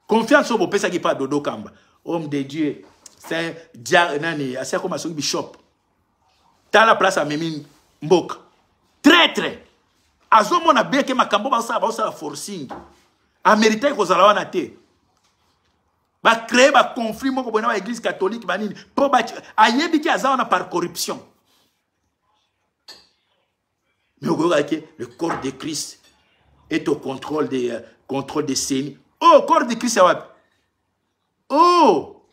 confiance oyo bopesaki pa Dodo Kamba, homme de Dieu, saint dia nani, asia koma soki bishop. Tala place amemi mboka. Traître. Azomona bien ke makambo basala, basala forcing. Amérité kozala wana te. Ba créer ba conflit moko boye na ba église catholique ba nini. Po ba ayebi ki aza wana par corruption. Mais okoyoka ke le corps de Christ est au contrôle des contrôle des CENI. Oh, corps de Christ ya wapi? Oh,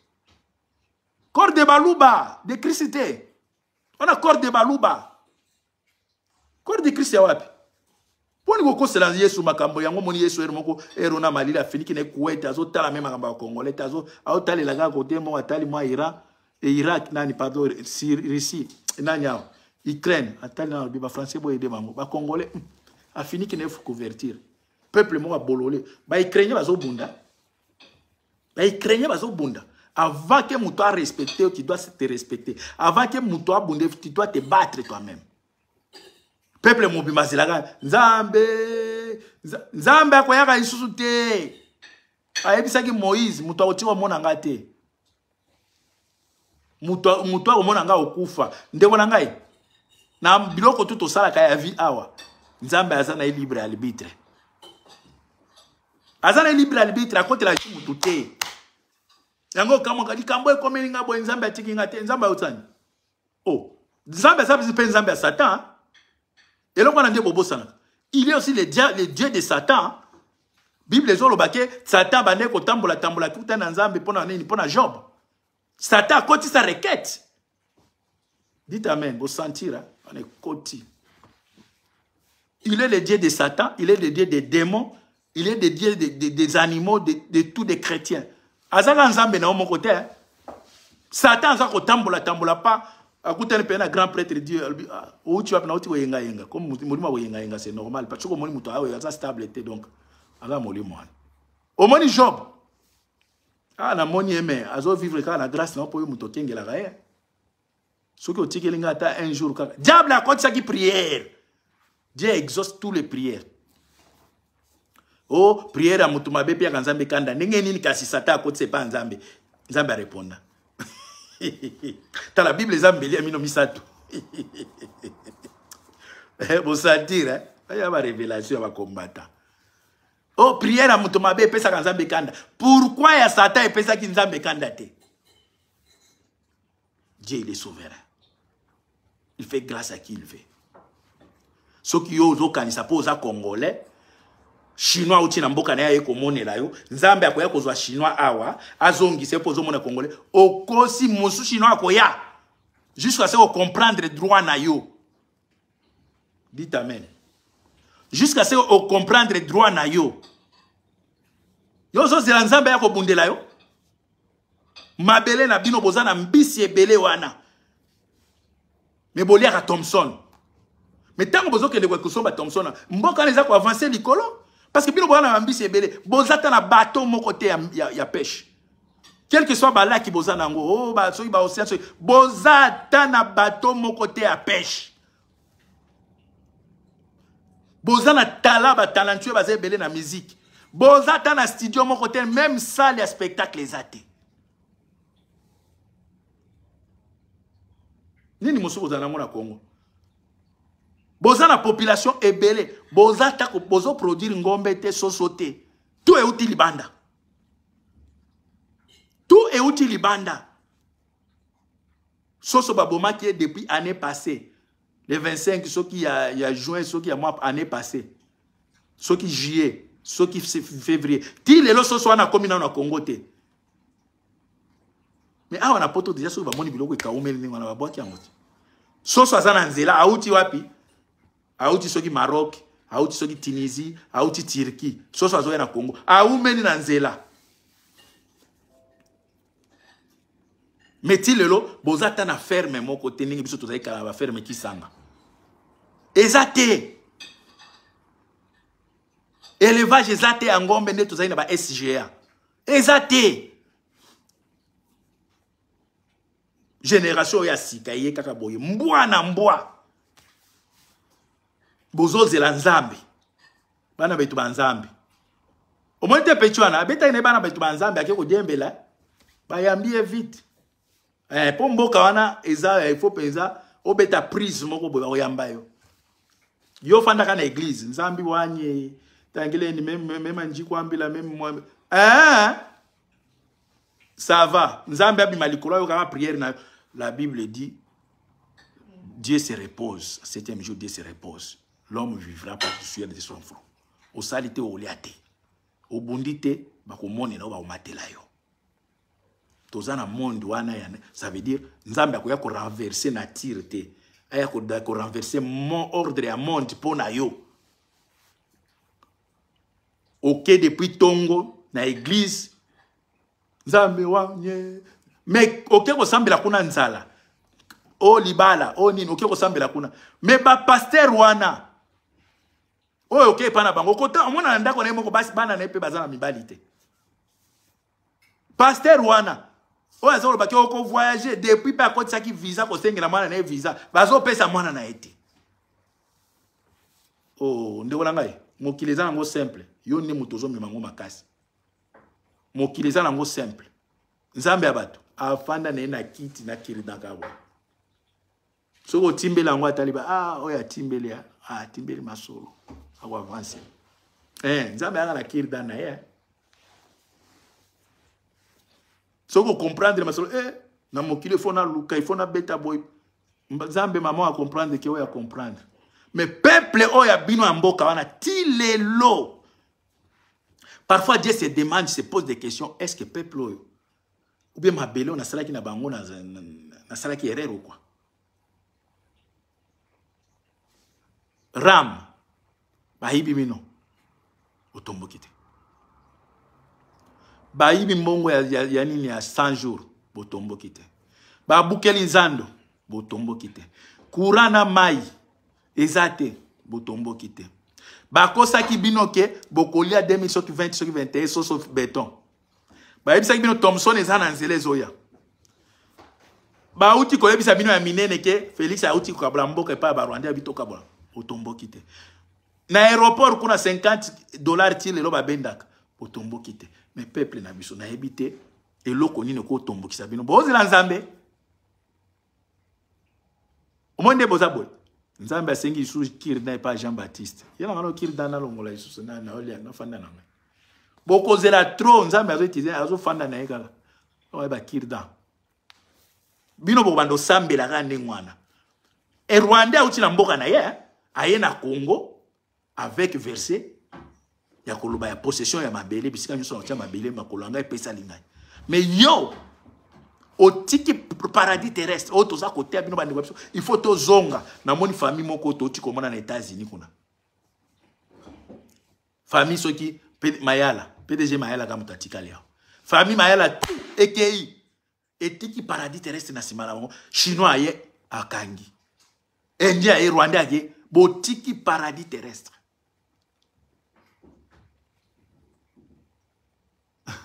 corps de Baluba, de Christ te. On a corps de Baluba. Corps de Christ ya wapi? Poni kokosela Yesu makambo yango moni Yesu ere moko ero na malili afiniki na Kuwait azotala me makambo ya Congolais te, azotalela kaka kote moko atali mwa Iran et Irak nani pardon Russie nani awa Ukraine atali na ba français boye de bango ba Congolais afiniki na couverture peuple moko abolole ba Ukrainien bazobunda ba Ukrainien bazobunda. Avant que moto a respecté, tu dois te respecter. Avant que moto a bundé, tu dois te battre toi-même. Peuple mobimba zelaka Nzambe, Nzambe akoyaka lisusu te. Ayebisaki Moïse, moto akotika omona nga te. Moto, moto akomona nga okufa. Ndeko na ngai, na biloko tu tosalaka ya vie awa, Nzambe aza na ye libre arbitre. Aza na ye libre arbitre, akotela moto te. Yango kamwaka likambo ekomeli nga boye, Nzambe atiki nga te. Nzambe ayotani. Oh, Nzambe aza mpe Nzambe ya Satan. Eloko wana nde bobosanaka. Il est aussi le dieu de Satan. Bible ezoloba ke Satan bande kotambola tambola kuta na Nzambe pona nini? Pona Job. Satan akotisa requête. Dites amen, vous sentir, hein? On est koti. Il est le dieu de Satan, il est le dieu des démons, il est le dieu des animaux, de tous les chrétiens. Azaka Nzambe na mon côté, hein? Satan aza kotambola tambola pa akutani pe na grand prêtre Dieu alobi, ah, outi wapi na outi koyenga yenga. Comme molimo ya koyenga yenga, c'est normal. Parce que omoni moto awe, aza stable te, donc aza molimo wana. Omoni Job. Ah, namoni ye, mais azo vivre kaka na grâce na yo po yo moto okengelaka ye. Soki otikeli nga ata un jour kaka. Diable akotisaki prière. Dieu exauce tous les prières. Oh, prière ya moto mabe mpe nzambe kanda. Ndenge nini kasi Satan akotisa epa nzambe? Nzambe areponda. Tala Bible eza mbeli ya mino misato. Bosentir, hein? Ya ba révélation ya ba combattant. Oh, prière ya moto mabe epesaka nzambe kanda. Pourquoi ya Satan epesaki nzambe kanda te? Dieu, il est souverain. Il fait grâce à qui il veut. Soki yo ozokanisa mpo oza congolais, chinois auti na mboka na ye aye komonela yo, nzambe akoya kozwa chinois awa azongisa ye mpo ozomona congolais. Okosi, mosu chinois akoya jusqu'à ce ocomprendre droit na yo. Dites amen. Jusqu'à ce ocomprendre droit na yo. Yo ozozela nzambe aya kobundela yo. Mabele na bino boza na mbisi ebele wana. Me boliaka Thomson. Me ntango bozokende kosomba Thomson, mboka wana eza koavancer likolo. Parce que bino boza na mbisi ebele, boza ta na bateau moko te ya pêche. Quel que soit balaki boza nango, oh ba soki ba océan soki, boza ta na bateau moko te ya pêche. Boza na talent, ba talentueux baza ebele na musique. Boza ta na studio moko te, même salle ya spectacle eza te. Nini mosusu boza nango na Congo? Boza na population ebele, boza ta ko bozo produire ngombe te, soso te. Tout euti libanda. Tout euti libanda. Soso babomaki ye depuis année passée. Le 25 soki ya juin, soki ya mois année passée. Soki juillet, soki février. Ti lelo soso wana komi na Congo te. Mais awa na poto déjà soki bamoni biloko ekaumeli ndenge wana babwaki yango te. Soso aza na nzela, auti wapi? Auti soki Maroc, auti soki Tunisie, auti Turquie. Soso azoya na Congo, aumeli na nzela. Mais ti lelo boza ta na ferme moko te ndenge biso tozali kala ba ferme kisanga. Eza te. Élevage eza te ya ngombe nde tozali na ba SGA. Eza te. Génération ya sika ye kaka boye mbwa na mbwa. Bozozela nzambe. Bana betu ba nzambe. Omoni te pecho wana abetaki na bana betu ba nzambe ake kodiembela. Bayambi ye vite. Po mboka wana eza il faut penza obeta prise moko boye bakoyamba yo. Yo fandaka na église nzambi wanye tangileni meme njikwambila meme mwambi. Ça va. Nzambe abima likolo yo kaka prière na la Bible dit Dieu se repose. Septième jour Dieu se repose. L'homme vivra par le sueur de son front. Osali te olia te. Obundi te bakomonela yo bakomatela yo. Toza na monde wana ya, ça veut dire Nzambe akoya ko renverser nature te. Aya ko renverser mon ordre ya monde po na yo. Ok depuis Tongo na église Nzambe wanye mais ok kosambela kuna nzala. O libala, o nini, ok kosambela kuna. Mais ba pasteur wana oyo ok pa na bango kota omona na ndako na ye moko basi bana na ye pe baza na mibali te. Pasteur wana oyo aza kolobaki oko voyager depuis pe akotisaki visa kosengela mwana na ye visa bazopesa mwana na ye te. Oh ndeko na ngai mokili eza nango simple, yo nde moto ozomema yango makasi. Mokili eza nango simple. Nzambe ya bato afanda na ye na kiti na kiridaka boye. Soki otimbeli yango atali ba ah oyo atimbeli ah atimbeli masolo ako avancer. Nzambe aka na kirida na ye. Soki comprendre masolo na mokili il faut na luka, il faut na beta boy. Nzambe maman a comprendre ke oyo a comprendre. Mais peuple oyo abino ya mboka wana ti lelo. Parfois Dieu se demande, se pose des questions, est-ce que peuple oyo ou bien mabele on a salaki na bango na salaki erreur ou quoi? Ram bayibi mino otomboki te. Bayibi mbongo ya nini ya 100 jours botomboki te. Babukeli nzando botomboki te. Courant na mai eza te botomboki te. Bakosaki bino ke bokolia 2020 soki 21 soso béton. Bayebisaki bino Thomson eza na nzela ezoya. Bauti koyebisa bino ya minene ke Félix auti kokabola mboka epai ya Barwandais, abi tokabola, otomboki te. Na aéroport kuna $50 ti lelo babendaka, otomboki te. Mais peuple na biso, nayebi te eloko nini ekotombokisa bino. Bozela Nzambe. Omoni nde boza boye. Nzambe asengi lisusu kirda epai Jean Baptiste. Ye na ngano kirda nalongola lisusu na naolia nafanda na ngai. Bokozela trop, Nzambe azoutilize azofanda na ye kaka. Oyeba kirda. Bino bokobanda osambela kaka ndenge wana. E Rwandais auti na mboka na ye, aye na Congo avec verset ya koloba ya possession ya mabele, bisika nyonso na kotia mabele, makolo ya ngai epesali ngai. Mais yo otiki paradis terrestre oyo toza koteya bino bandeko biso, il faut tozonga. Namoni famille moko touti komona na États-Unis kuna, famille soki Mayala, PDG Mayala ka moto atikali awa, famille Mayala tout ekei etiki paradis terrestre na nsima na bango. Chinois aye akangi, Indien aye, Rwandais aye, botiki paradis terrestre.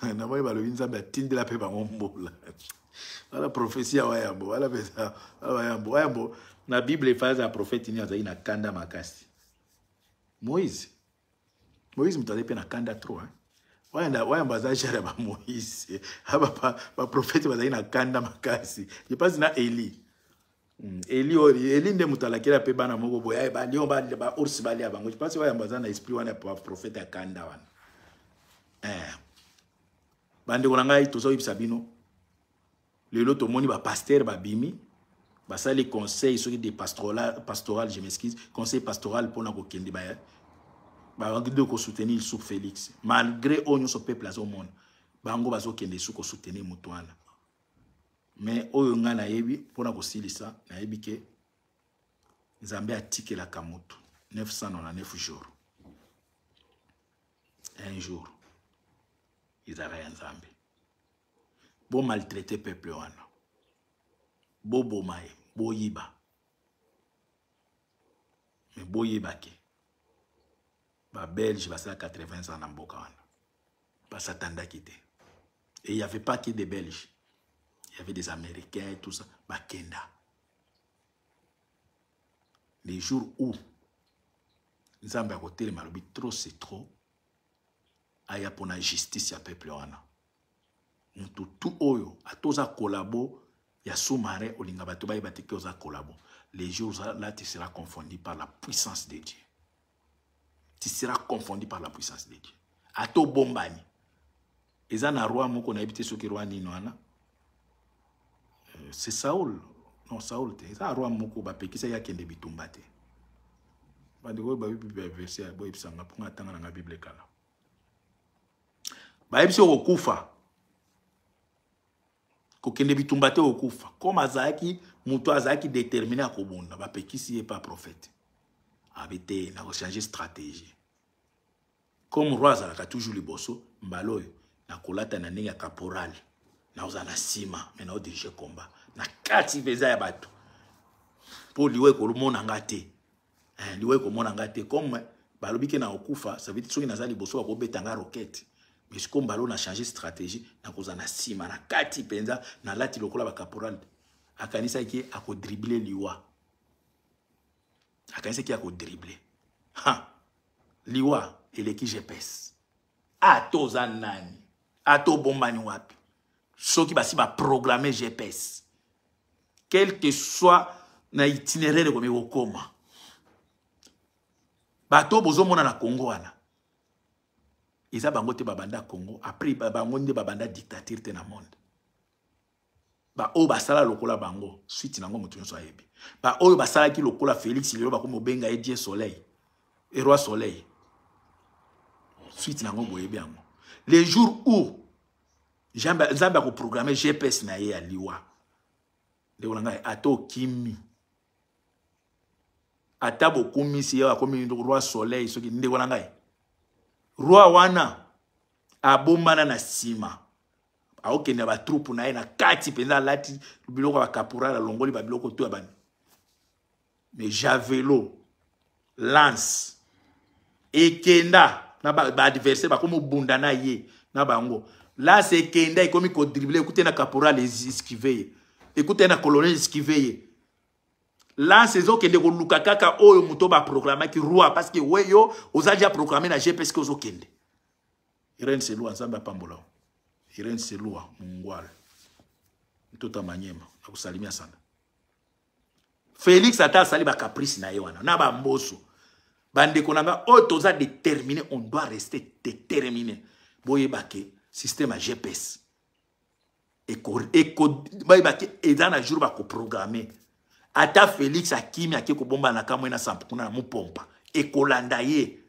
Namoni balobi Nzambe atindela mpe bango mbola. Wala prophétie ya Wayambo, wala mpenza Wayambo. Wayambo na Bible efaza ya prophète nini azali na kanda makasi? Moïse. Moïse moto azali mpe na kanda trop, hein? Wayambo aza genre ya ba Moïse. Ba prophète bazali na kanda makasi. Je pense na Eli. Eli oyo, Eli nde moto alakela mpe bana moko boye, ba lion, ba ours balia bango. Je pense Wayambo aza na esprit wana ya prophète ya kanda wana. Bandeko na ngai, tozoyebisa bino lelo tomoni ba pasteur babimi basali conseil soki de pastoral, pastoral, je m'excuse, conseil pastoral mpona kokende ba kosoutenir sous Félix malgré oyo nyonso peuple azomona bango bazokende su kosoutenir moto wana. Mais oyo ngai nayebi mpona kosilisa, nayebi ke Nzambe atikelaka moto 999 jours, un jour ezalaka ya Nzambe. Bo maltraiter peuple wana, boboma ye, boyiba, mais boyeba ke babelge basala 80 ans na mboka wana, basatandaki te. Et il y avait pas que des Belges, il y avait des Américains et tout ça, bakenda. Les jours où Nzambe akotelema alobi trop c'est trop, aya mpona justice ya peuple wana. Mutu tu oyo atoza kolabo ya sous-marin, olinga bato bayeba te ke oza kolabo, les jours là tu seras confondu par la puissance de Dieu. Tu seras confondu par la puissance de Dieu. Ato bombani eza na roi moko, nayebi te soki roi nini wana, c'est Saul, non Saul te, eza roi moko bapekisaki akende bitumba te. Bandeko oyo bayebi verset, boyebisanga mponga atanga nanga Bible kala. Bayebisi okokufa, kokende bitumba te, okokufa. Comme azalaki moto azalaki déterminé akobunda, bapekisi ye pa prophète, abi te, nakochange stratégie. Comme roi azalaka toujours liboso, mbala oyo nakolata na ndenge ya caporal, nakozala na nsima, me naodirige combat na kati mpenza ya bato mpo liwa ekomona nga te. Liwa ekomona nga te. Comme balobi ke na okufa, ça veut dire soki naza liboso bakobeta nga roquette. Mais sikoyo mbala oyo na change stratégie, nakozala na nsima na kati mpenza, nalati lokola bacaporal. Akanisaki akodrible liwa, akanisaki akodrible. Ha, liwa eleki GPS. Ata oza nani, ata obombani wapi, soki basi baprogramme GPS, quel que soit na itinéraire ekomi kokoma. Bato bozomona na Congo wana, eza bango te babanda Congo. Après bango nde babanda dictature te na monde. Baoyo basala lokola bango, suite nango moto nyonso ayebi. Baoyo basalaki lokola Félix, lelo bakomi obenga ye Dieu soleil et roi soleil, suite nango boyebi yango. Les jours où Nzambe akoprogramme GPS na ye ya liwa, ndeko na ngai, ata okimi, ata bokumisi ye akomi roi soleil, soki ndeko na ngai roi wana abombana na nsima, aokende batroupe na ye na kati mpenza, alati biloko ya bacaporal, alongoli babiloko to ya bani, mais javelot, lance ekenda na baadversaire ba bakomi obunda na ye na bango, lance ekenda ekomi kodrible, ekute na caporal esquive ye. Ekutani na colonel Skiveye. Lance ezokende koluka kaka oyo moto baprogramaki roi, parce que we yo oza déjà programmé na GPS ke ozokende. Irene Selua, Nzambe apambola. Irene Selua Mungwale, mtoto Manyema, nakusalimia sana. Félix ata asali bacaprice na ye wana na bamboso, bandeko na nga oyo toza déterminé, on doit rester déterminé. Boyeba ke système ya GPS bayeba ke eza na jour bakoprogramme. Ata Félix akimi, ake kobomba na kamwe na sampu kuna na mopompa, ekolanda ye.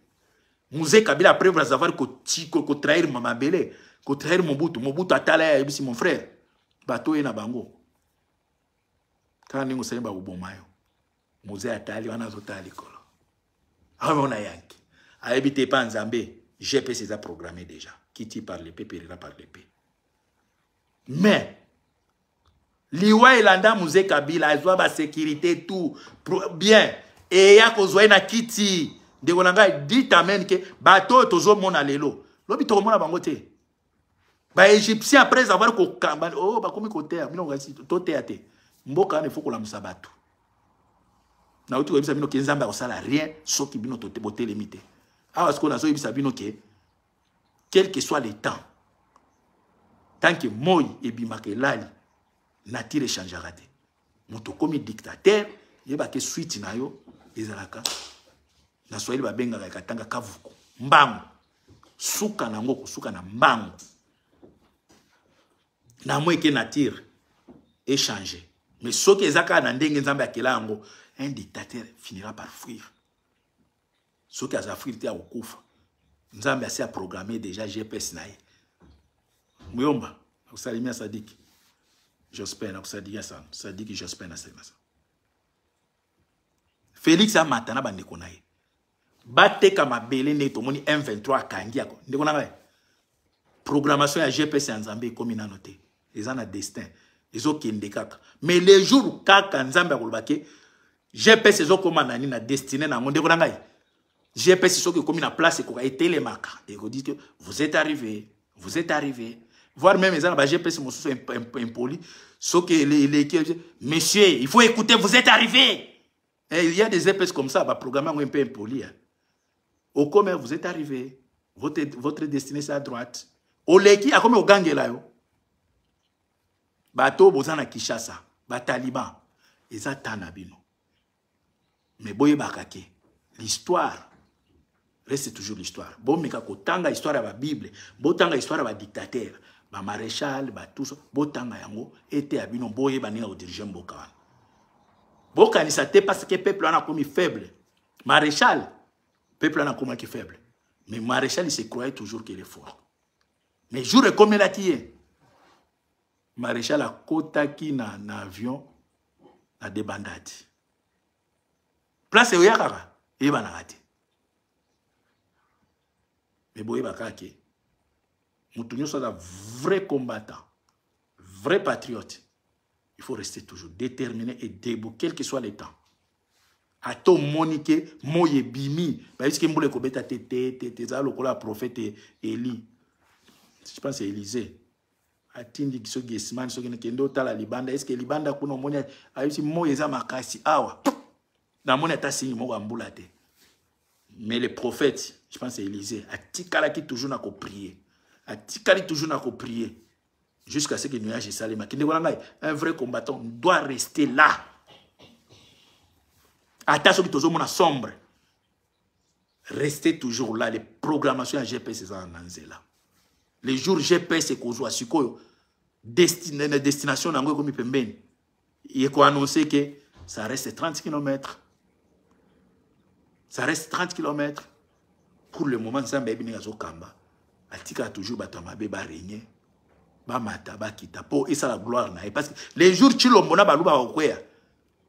Mzee Kabila, après avoir kotrahir mabele, kotrahir Mobutu, Mobutu atala ye, ayebisi: "Mon frère, bato oye na bango kaka ndenge osali, bakoboma yo." Mzee atali wana, azotala likolo, amona yanki, ayebi te epa Nzambe GPS eza programmé déjà: qui tire par l'épée périra par l'épée. Mais liwa elanda Mzee Kabila, azwa basécurité tout bien, eya kozwa ye na kiti. Ndeko na ngai, dit amen ke bato oyo tozomona lelo, lobi tokomona bango te. Baégyptien, après avoir kokamba, oh, bakomi koteya bino. Toteya te, mboka wana ifo kolamusa bato. Nauti koyebisa bino ke Nzambe akosala rien soki bino botelemi te. Awa sikoyo nazoyebisa bino ke quel que soit le temps, tant que moi ebimaka elali, nature echangeaka te. Moto okomi dictateur, yebake suite na yo ezalaka, na Swahili babengaka ekatanga kavuku, mbangu. Suka nango kosuka na mbangu na mo eke nature échange. Mais soki eza kaka na ndenge Nzambe akela yango, un dictateur finira par fuir. Soki aza fuir te, akokufa. Nzambe asi aprogramme déjà GPS na ye. Muyomba, nakusalimia. Sadiki Jospin, nakusadikia sana. Sadiki Jospin, nasalimia. Félix amata na bandeko na ye, bateka mabele ndenge tomoni M23 akangi yako. Ndeko na ngai, programmation ya GPS ya Nzambe ekomi nano te, eza na destin, ezokende kaka. Mais le jour kaka Nzambe akoloba ke GPS ezokóma nani na destin na yango, ndeko na ngai, GPS soki ekomi na place ekoka, etelemaka, ekodi ke vous êtes arrivé, vous êtes arrivé. Voire même eza na ba GPS mosusu impoli, soki eleki: "Monsieur, il faut écouter, vous êtes arrivé." Et il y a des GPS comme ça, baprogramme yango un peu impoli, hein. Okome: "Vous êtes arrivé, votre destinée, c'est à droite." Oleki, akomi ogangela yo. Bato boza na Kinshasa, bataliban, eza ta na bino. Mais boyebaka ke l'histoire reste toujours l'histoire. Bomeka kotanga histoire ya babible, botanga histoire ya badictateur, bamaréchal, batuso, botanga yango ete ya bino, boyeba ndenge ya kodirige mboka wana. Bokanisa te parce que peuple wana akomi faible. Maréchal, peuple wana akomaki faible, mais maréchal, il se croyait toujours qu'il est fort. Mais jour ekomelaki ye, maréchal akotaki na avion na débandade, place eoya kaka eyebanaka te. Me boyeba kaka ke moto nyonso aza vrai combattant, vrai patriote, il faut rester toujours déterminé et debout, quel que soit le temps. Ata omoni ke moi ebimi, bayebisi ke mbula ekobeta te, te te te. Ezala lokola prophète Eli, je pense Élisée, atindi soki esimani, soki nakende otala libanda, est-ce libanda kuna omoni? Ayebisi: "Moi eza makasi awa, namoni ata singi moko ya mbula te." Mais le prophète, je pense Élisée, atikalaki toujours na koprier, atikali toujours na koprier jusqu'à ce que nuage esalemaki. Ndeko na ngai, un vrai combattant doit rester là, ata soki tozomona sombre, restez toujours là. Les programmations ya GPS eza na nzela. Le jour GPS ekozwa sikoyo destination na yango, ekomi pembeni, ekoannonce ke ça reste 30 km, ça reste 30 km. Pour le moment, Nzambe ayebi ndenge azokamba. Atikaka toujours bato ya mabe barégner, bamata, bakita, mpo esala gloire na ye. Parce que les jours Chilombo na Baluba bakokweya,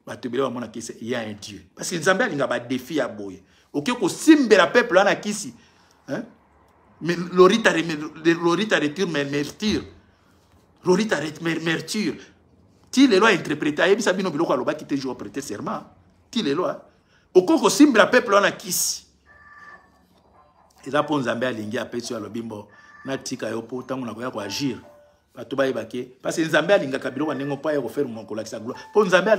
bato ebele bamonaki il y a un Dieu, parce que Nzambe alinga badéfi ya boye. Oke kosimbela peuple wana kisi, hein? Mais lorita, lorita retire merture, lorita merture. Ti lelo ainterpréter, ayebisa bino biloko alobaki te jour prêter serment. Ti lelo okoki kosimbela peuple wana kisi, eza mpo Nzambe alingi apesi yo, alobi: "Mbo natika yo mpo ntango nakoya koagir." Bato bayeba ke parce que Nzambe alingaka biloko ndenge mpo aya kofaire kolakisa gloire. Mpo Nzambe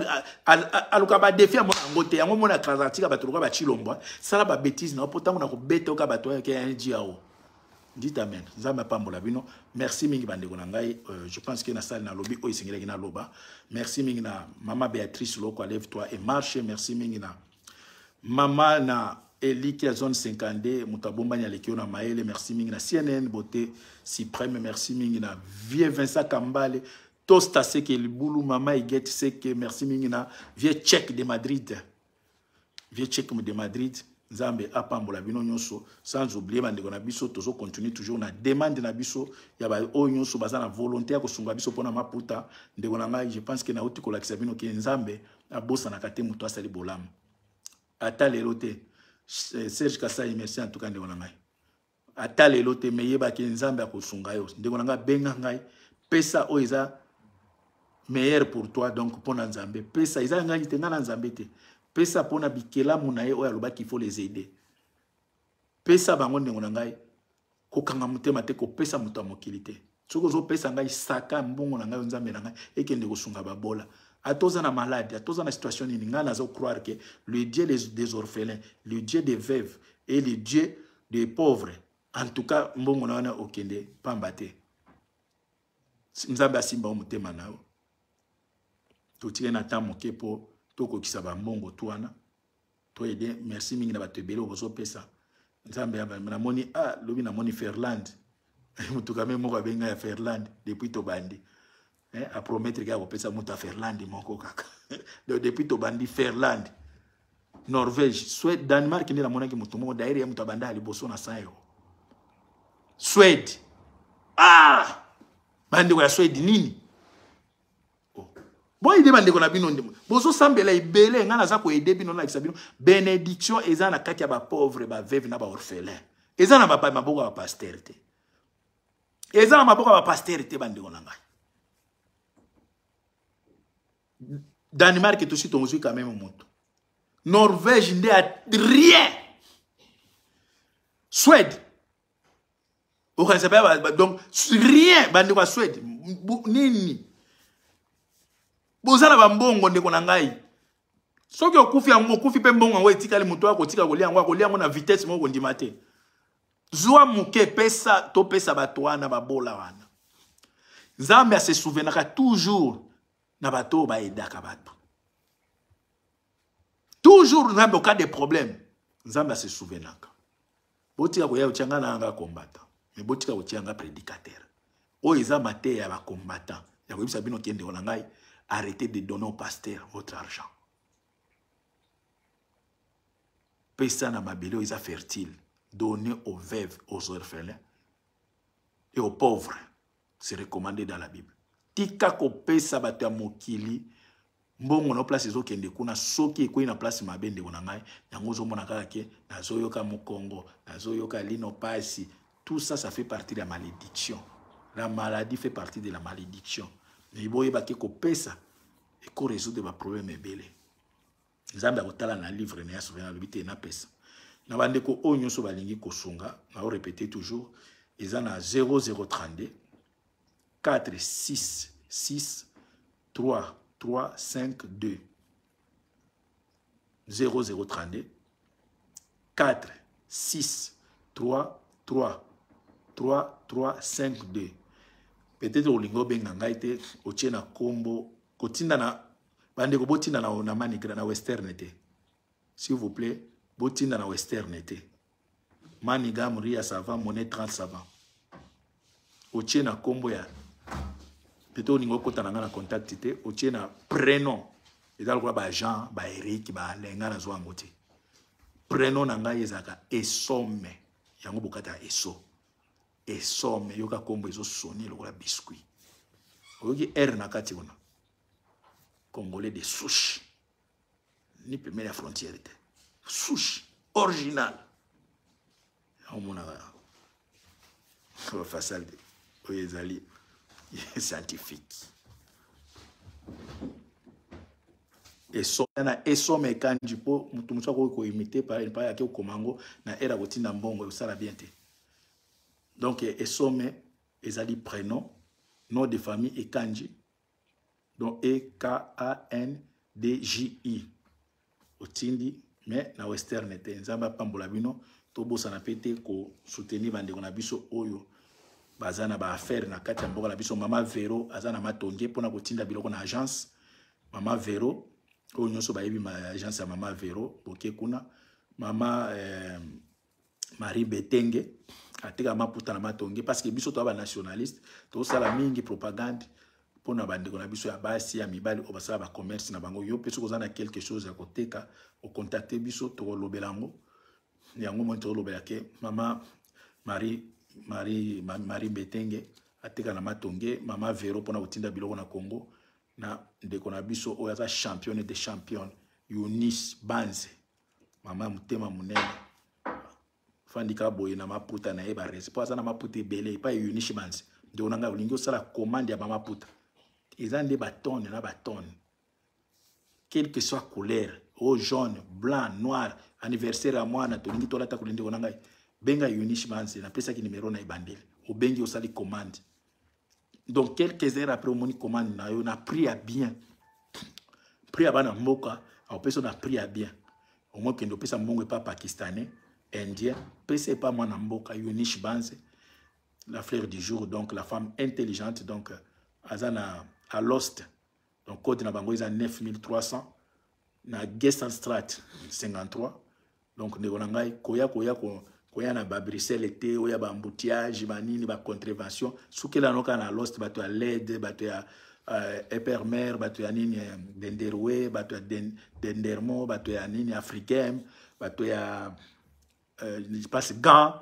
aluka badefi ya mona yango te. Yango mona atika bato lokola bachilombwa sala babétise na yo mpo ntango na kobeta oka bato oyo ke NG yao. Dites amen. Nzambe apambola bino. Merci mingi bandeko na ngai. Je pense que na salle na lobi oyo esengelaki na loba. Merci mingi na mama Béatrice Loko, lève-toi et marche. Merci mingi na mama na Eliki ya zone 52, moto abombani aleki yo na mayele. Merci mingi na CNN Beauté Suprême. Merci mingi na Vieux Vincent Kambale, Tosta Seke Libulu, mama Iguette Seke. Merci mingi na Vieux Tchèque de Madrid. Vieux Tchèque de Madrid. Nzambe apambola bino nyonso, sans oublier bandeko na biso tozo continuer toujours na demande na biso ya ba oyo nyonso baza na volonté ya kosunga biso pona maputa. Ndeko na ngai, je pense que nauti kolakisa bino ke Nzambe abosanaka te moto asali bolamu ata lelo te. Serge Kasai, merci en tout cas ndeko na ngai. Ata lelo te, me yebaki Nzambe akosunga yo. Ndeko na ngai, benga ngai, pesa oyo eza meilleur pour toi. Donc pona Nzambe pesa, eza ngai te, ngai na Nzambe te. Pesa pona bikelamu na ye oyo alobaki il faut les aider. Pesa bango ndeko na ngai, kokanga motema te, kopesa moto ya mokili te. Soki ozopesa ngai saka mbongo na ngai, Nzambe na ngai ekende kosunga babola. Ata oza na malade, ata oza na situation nini, ngai nazo croire que le Dieu des orphelins, le Dieu des veuves et le Dieu des pauvres, en tout cas mbongo na wana okende pamba te. Nzambe asimba yo motema na yo. Totike na temps moke po tokokisa ba mbongo tu wana. Toyede, merci mingi na bato ebele oyo bozopesa. Nzambe ya ba, namoni, ah, lobi namoni Ferland. Mutuka me moko abenga ya Ferland depuis tobandi. Hein, a promettre kaka kopesa moto ya Ferland moko kaka. Donc depuis tobandi Ferland, Norvège, Suède, Danemark nde namonaki moto moko d'ailleurs ya moto abanda ya liboso na 100 euros. Suède. Ah! Bandeko ya Suède nini? Oh. Boyede bandeko na bino ndemo. Bozosambela ebele, nga naza koyede bino nalakisa bino bénédiction eza na kati ya ba pauvre, ba veuve na ba orphelin. Eza na ba maboko ya ba pasteur te. Eza na maboko ya ba pasteur te bandeko na ngai. Danemark tosi tozwi quand même moto. Norvège nde a rien. Suède okanisa ba donc rien bandeko ya Suède nini boza na bambongo ndeko na ngai. Soki okufi yango okufi pe mbongo yango etikali moto akotika kolia yango akolia yango na vitesse moko kondima te. Zwa moke pesa topesa bato wana babola wana. Nzambe ase souvenaka toujours na bato oyo baedaka bato. Toujours Nzambe au cas de problème Nzambe ase souvenaka. Botika koya kotia nga na nga combattant, mais botika kotia nga prédicateur. Oyo eza mateya ya ba combattant ya koyebisa bino kende na ngai, arrêtez de donner au pasteur votre argent. Pesa na mabele oyo eza fertile, donnez aux veuves, aux orphelins et aux pauvres. C'est recommandé dans la Bible. Tika kopesa bato ya mokili mbongo na place ezokende kuna, soki ekwei na place mabe ndeko na ngai, yango ozomona kaka ke nazoyoka mokongo, nazoyoka lino pasi. Tout ça, ça fait partie de la malédiction. La maladie fait partie de la malédiction. Mais boyeba ke kopesa eko résoudre ba problème ebele. Nzambe akotala na livre na ya souverain alobi te napesa. Na bandeko oyo nyonso balingi kosunga, na répéter toujours, eza na 0032 4 6 6 3 3 5 2. 0032 4 6 3 3 3 3 5 2. Peut-être olingo benga ngai te, otie na kombo, kotinda na bandeko botinda na, na Manigra, na Western te. S'il vous plaît, botinda na Western te. Maniga Ria Savant, monnaie 30 savant. Otie na kombo ya peut-être olingo okota na nga na contact te, otie na prénom. Eza lokola ba Jean, ba Eric, ba Alain, nga nazwa yango te. Prénom na ngai ezalaka Esome. Yango bokata Eso. Esome, yoka kombo ezo sonner lokola biscuit. Oyoki R na kati kuna. Congolais de souche. Ni pembeni ya frontière te. Souche originale. Omonaka fasal oyo ezali scientifique. Eso na esome ekanji po mutu mosusu akoki koimite pa pa yake kokoma yango na era kotinda mbongo ekosala bien te. Donc esome ezali prénom. Nom de famille Ekanji. Donc E K A N D J I. Otindi mais na western te. Nzambe apambola bino tobosana mpe te ko soutenir bandeko na biso oyo baza na ba affaire na kati ya mboka na biso. Mama Vero aza na matonge mpona kotinda biloko na agence. Mama Vero oyo nyonso bayebi ma agence ya Mama Vero boke kuna. Mama Marie Betenge ateka maputa na matonge parce que biso toza ba nationaliste, tosala mingi propagande mpona bandeko na biso ya basi ya mibali oyo basala ba commerce na bango. Yo mpe soki oza na quelque chose ya koteka, ocontacte biso, tokolobela yango. Yango moni tokolobela ke mama Marie, Marie, Marie Betenge ateka na matonge, mama Vero mpona kotinda biloko na Congo, na ndeko na biso oyo aza championne de championne Eunice Banze, mama ya motema monene, fandi kaka boye na maputa na ye baresi mpo aza na maputa ebele epai Eunice Banze. Ndeko na ngai, olingi osala commande ya bamaputa, eza nde batone na batone, quelle que soit couleur, o jaune, blanc, noir, anniversaire ya mwana tolingi tolata kuli. Ndeko na ngai, benga Eunice Banze, napesaki numero na ebandeli. Obengi, osali commande, donc quelques heures après omoni commande na yo na prix ya bien, prix ya bana mboka. Akopesa na prix ya bien. Omoi okende opesa mbongo epa pakistanais, indien, pesa epa mwana mboka Eunice Banze, la fleur du jour, donc la femme intelligente. Donc aza na Alost, donc code na bango eza 9300 na Gessenstraat 53. Donc ndeko na ngai, koya koya koya na ba Bruxelles te, oya ba embouteillage, banini, ba contravention. Sukela noka na Alost, bato ya led, bato ya Epermer, bato ya nini, Denderwe, bato ya Dendermo, bato ya nini, Africain, bato ya passe Gant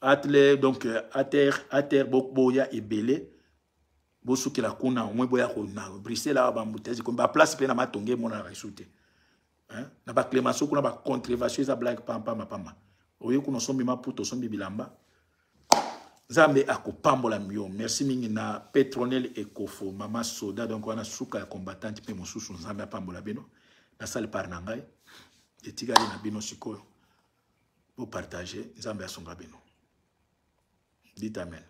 atle, donc ater ater, boya ebele, bosukela kuna. Omoi boya na Bruxelles awa, baembouteillage ekomi, baplace mpe na matonge emonanaka esu te, na baclémenceau kuna, bacontrevation eza blague pamba pamba. Oye kuna, osombi maputa, osombi bilamba, Nzambe akopambola yo. Merci mingi na Petronel Ekofo, mama soda, donc wana suka ya combattante mpe mosusu. Nzambe apambola bino. Nasali part na ngai, etikali na bino sikoyo bopartage. Nzambe asunga bino. Dites amen.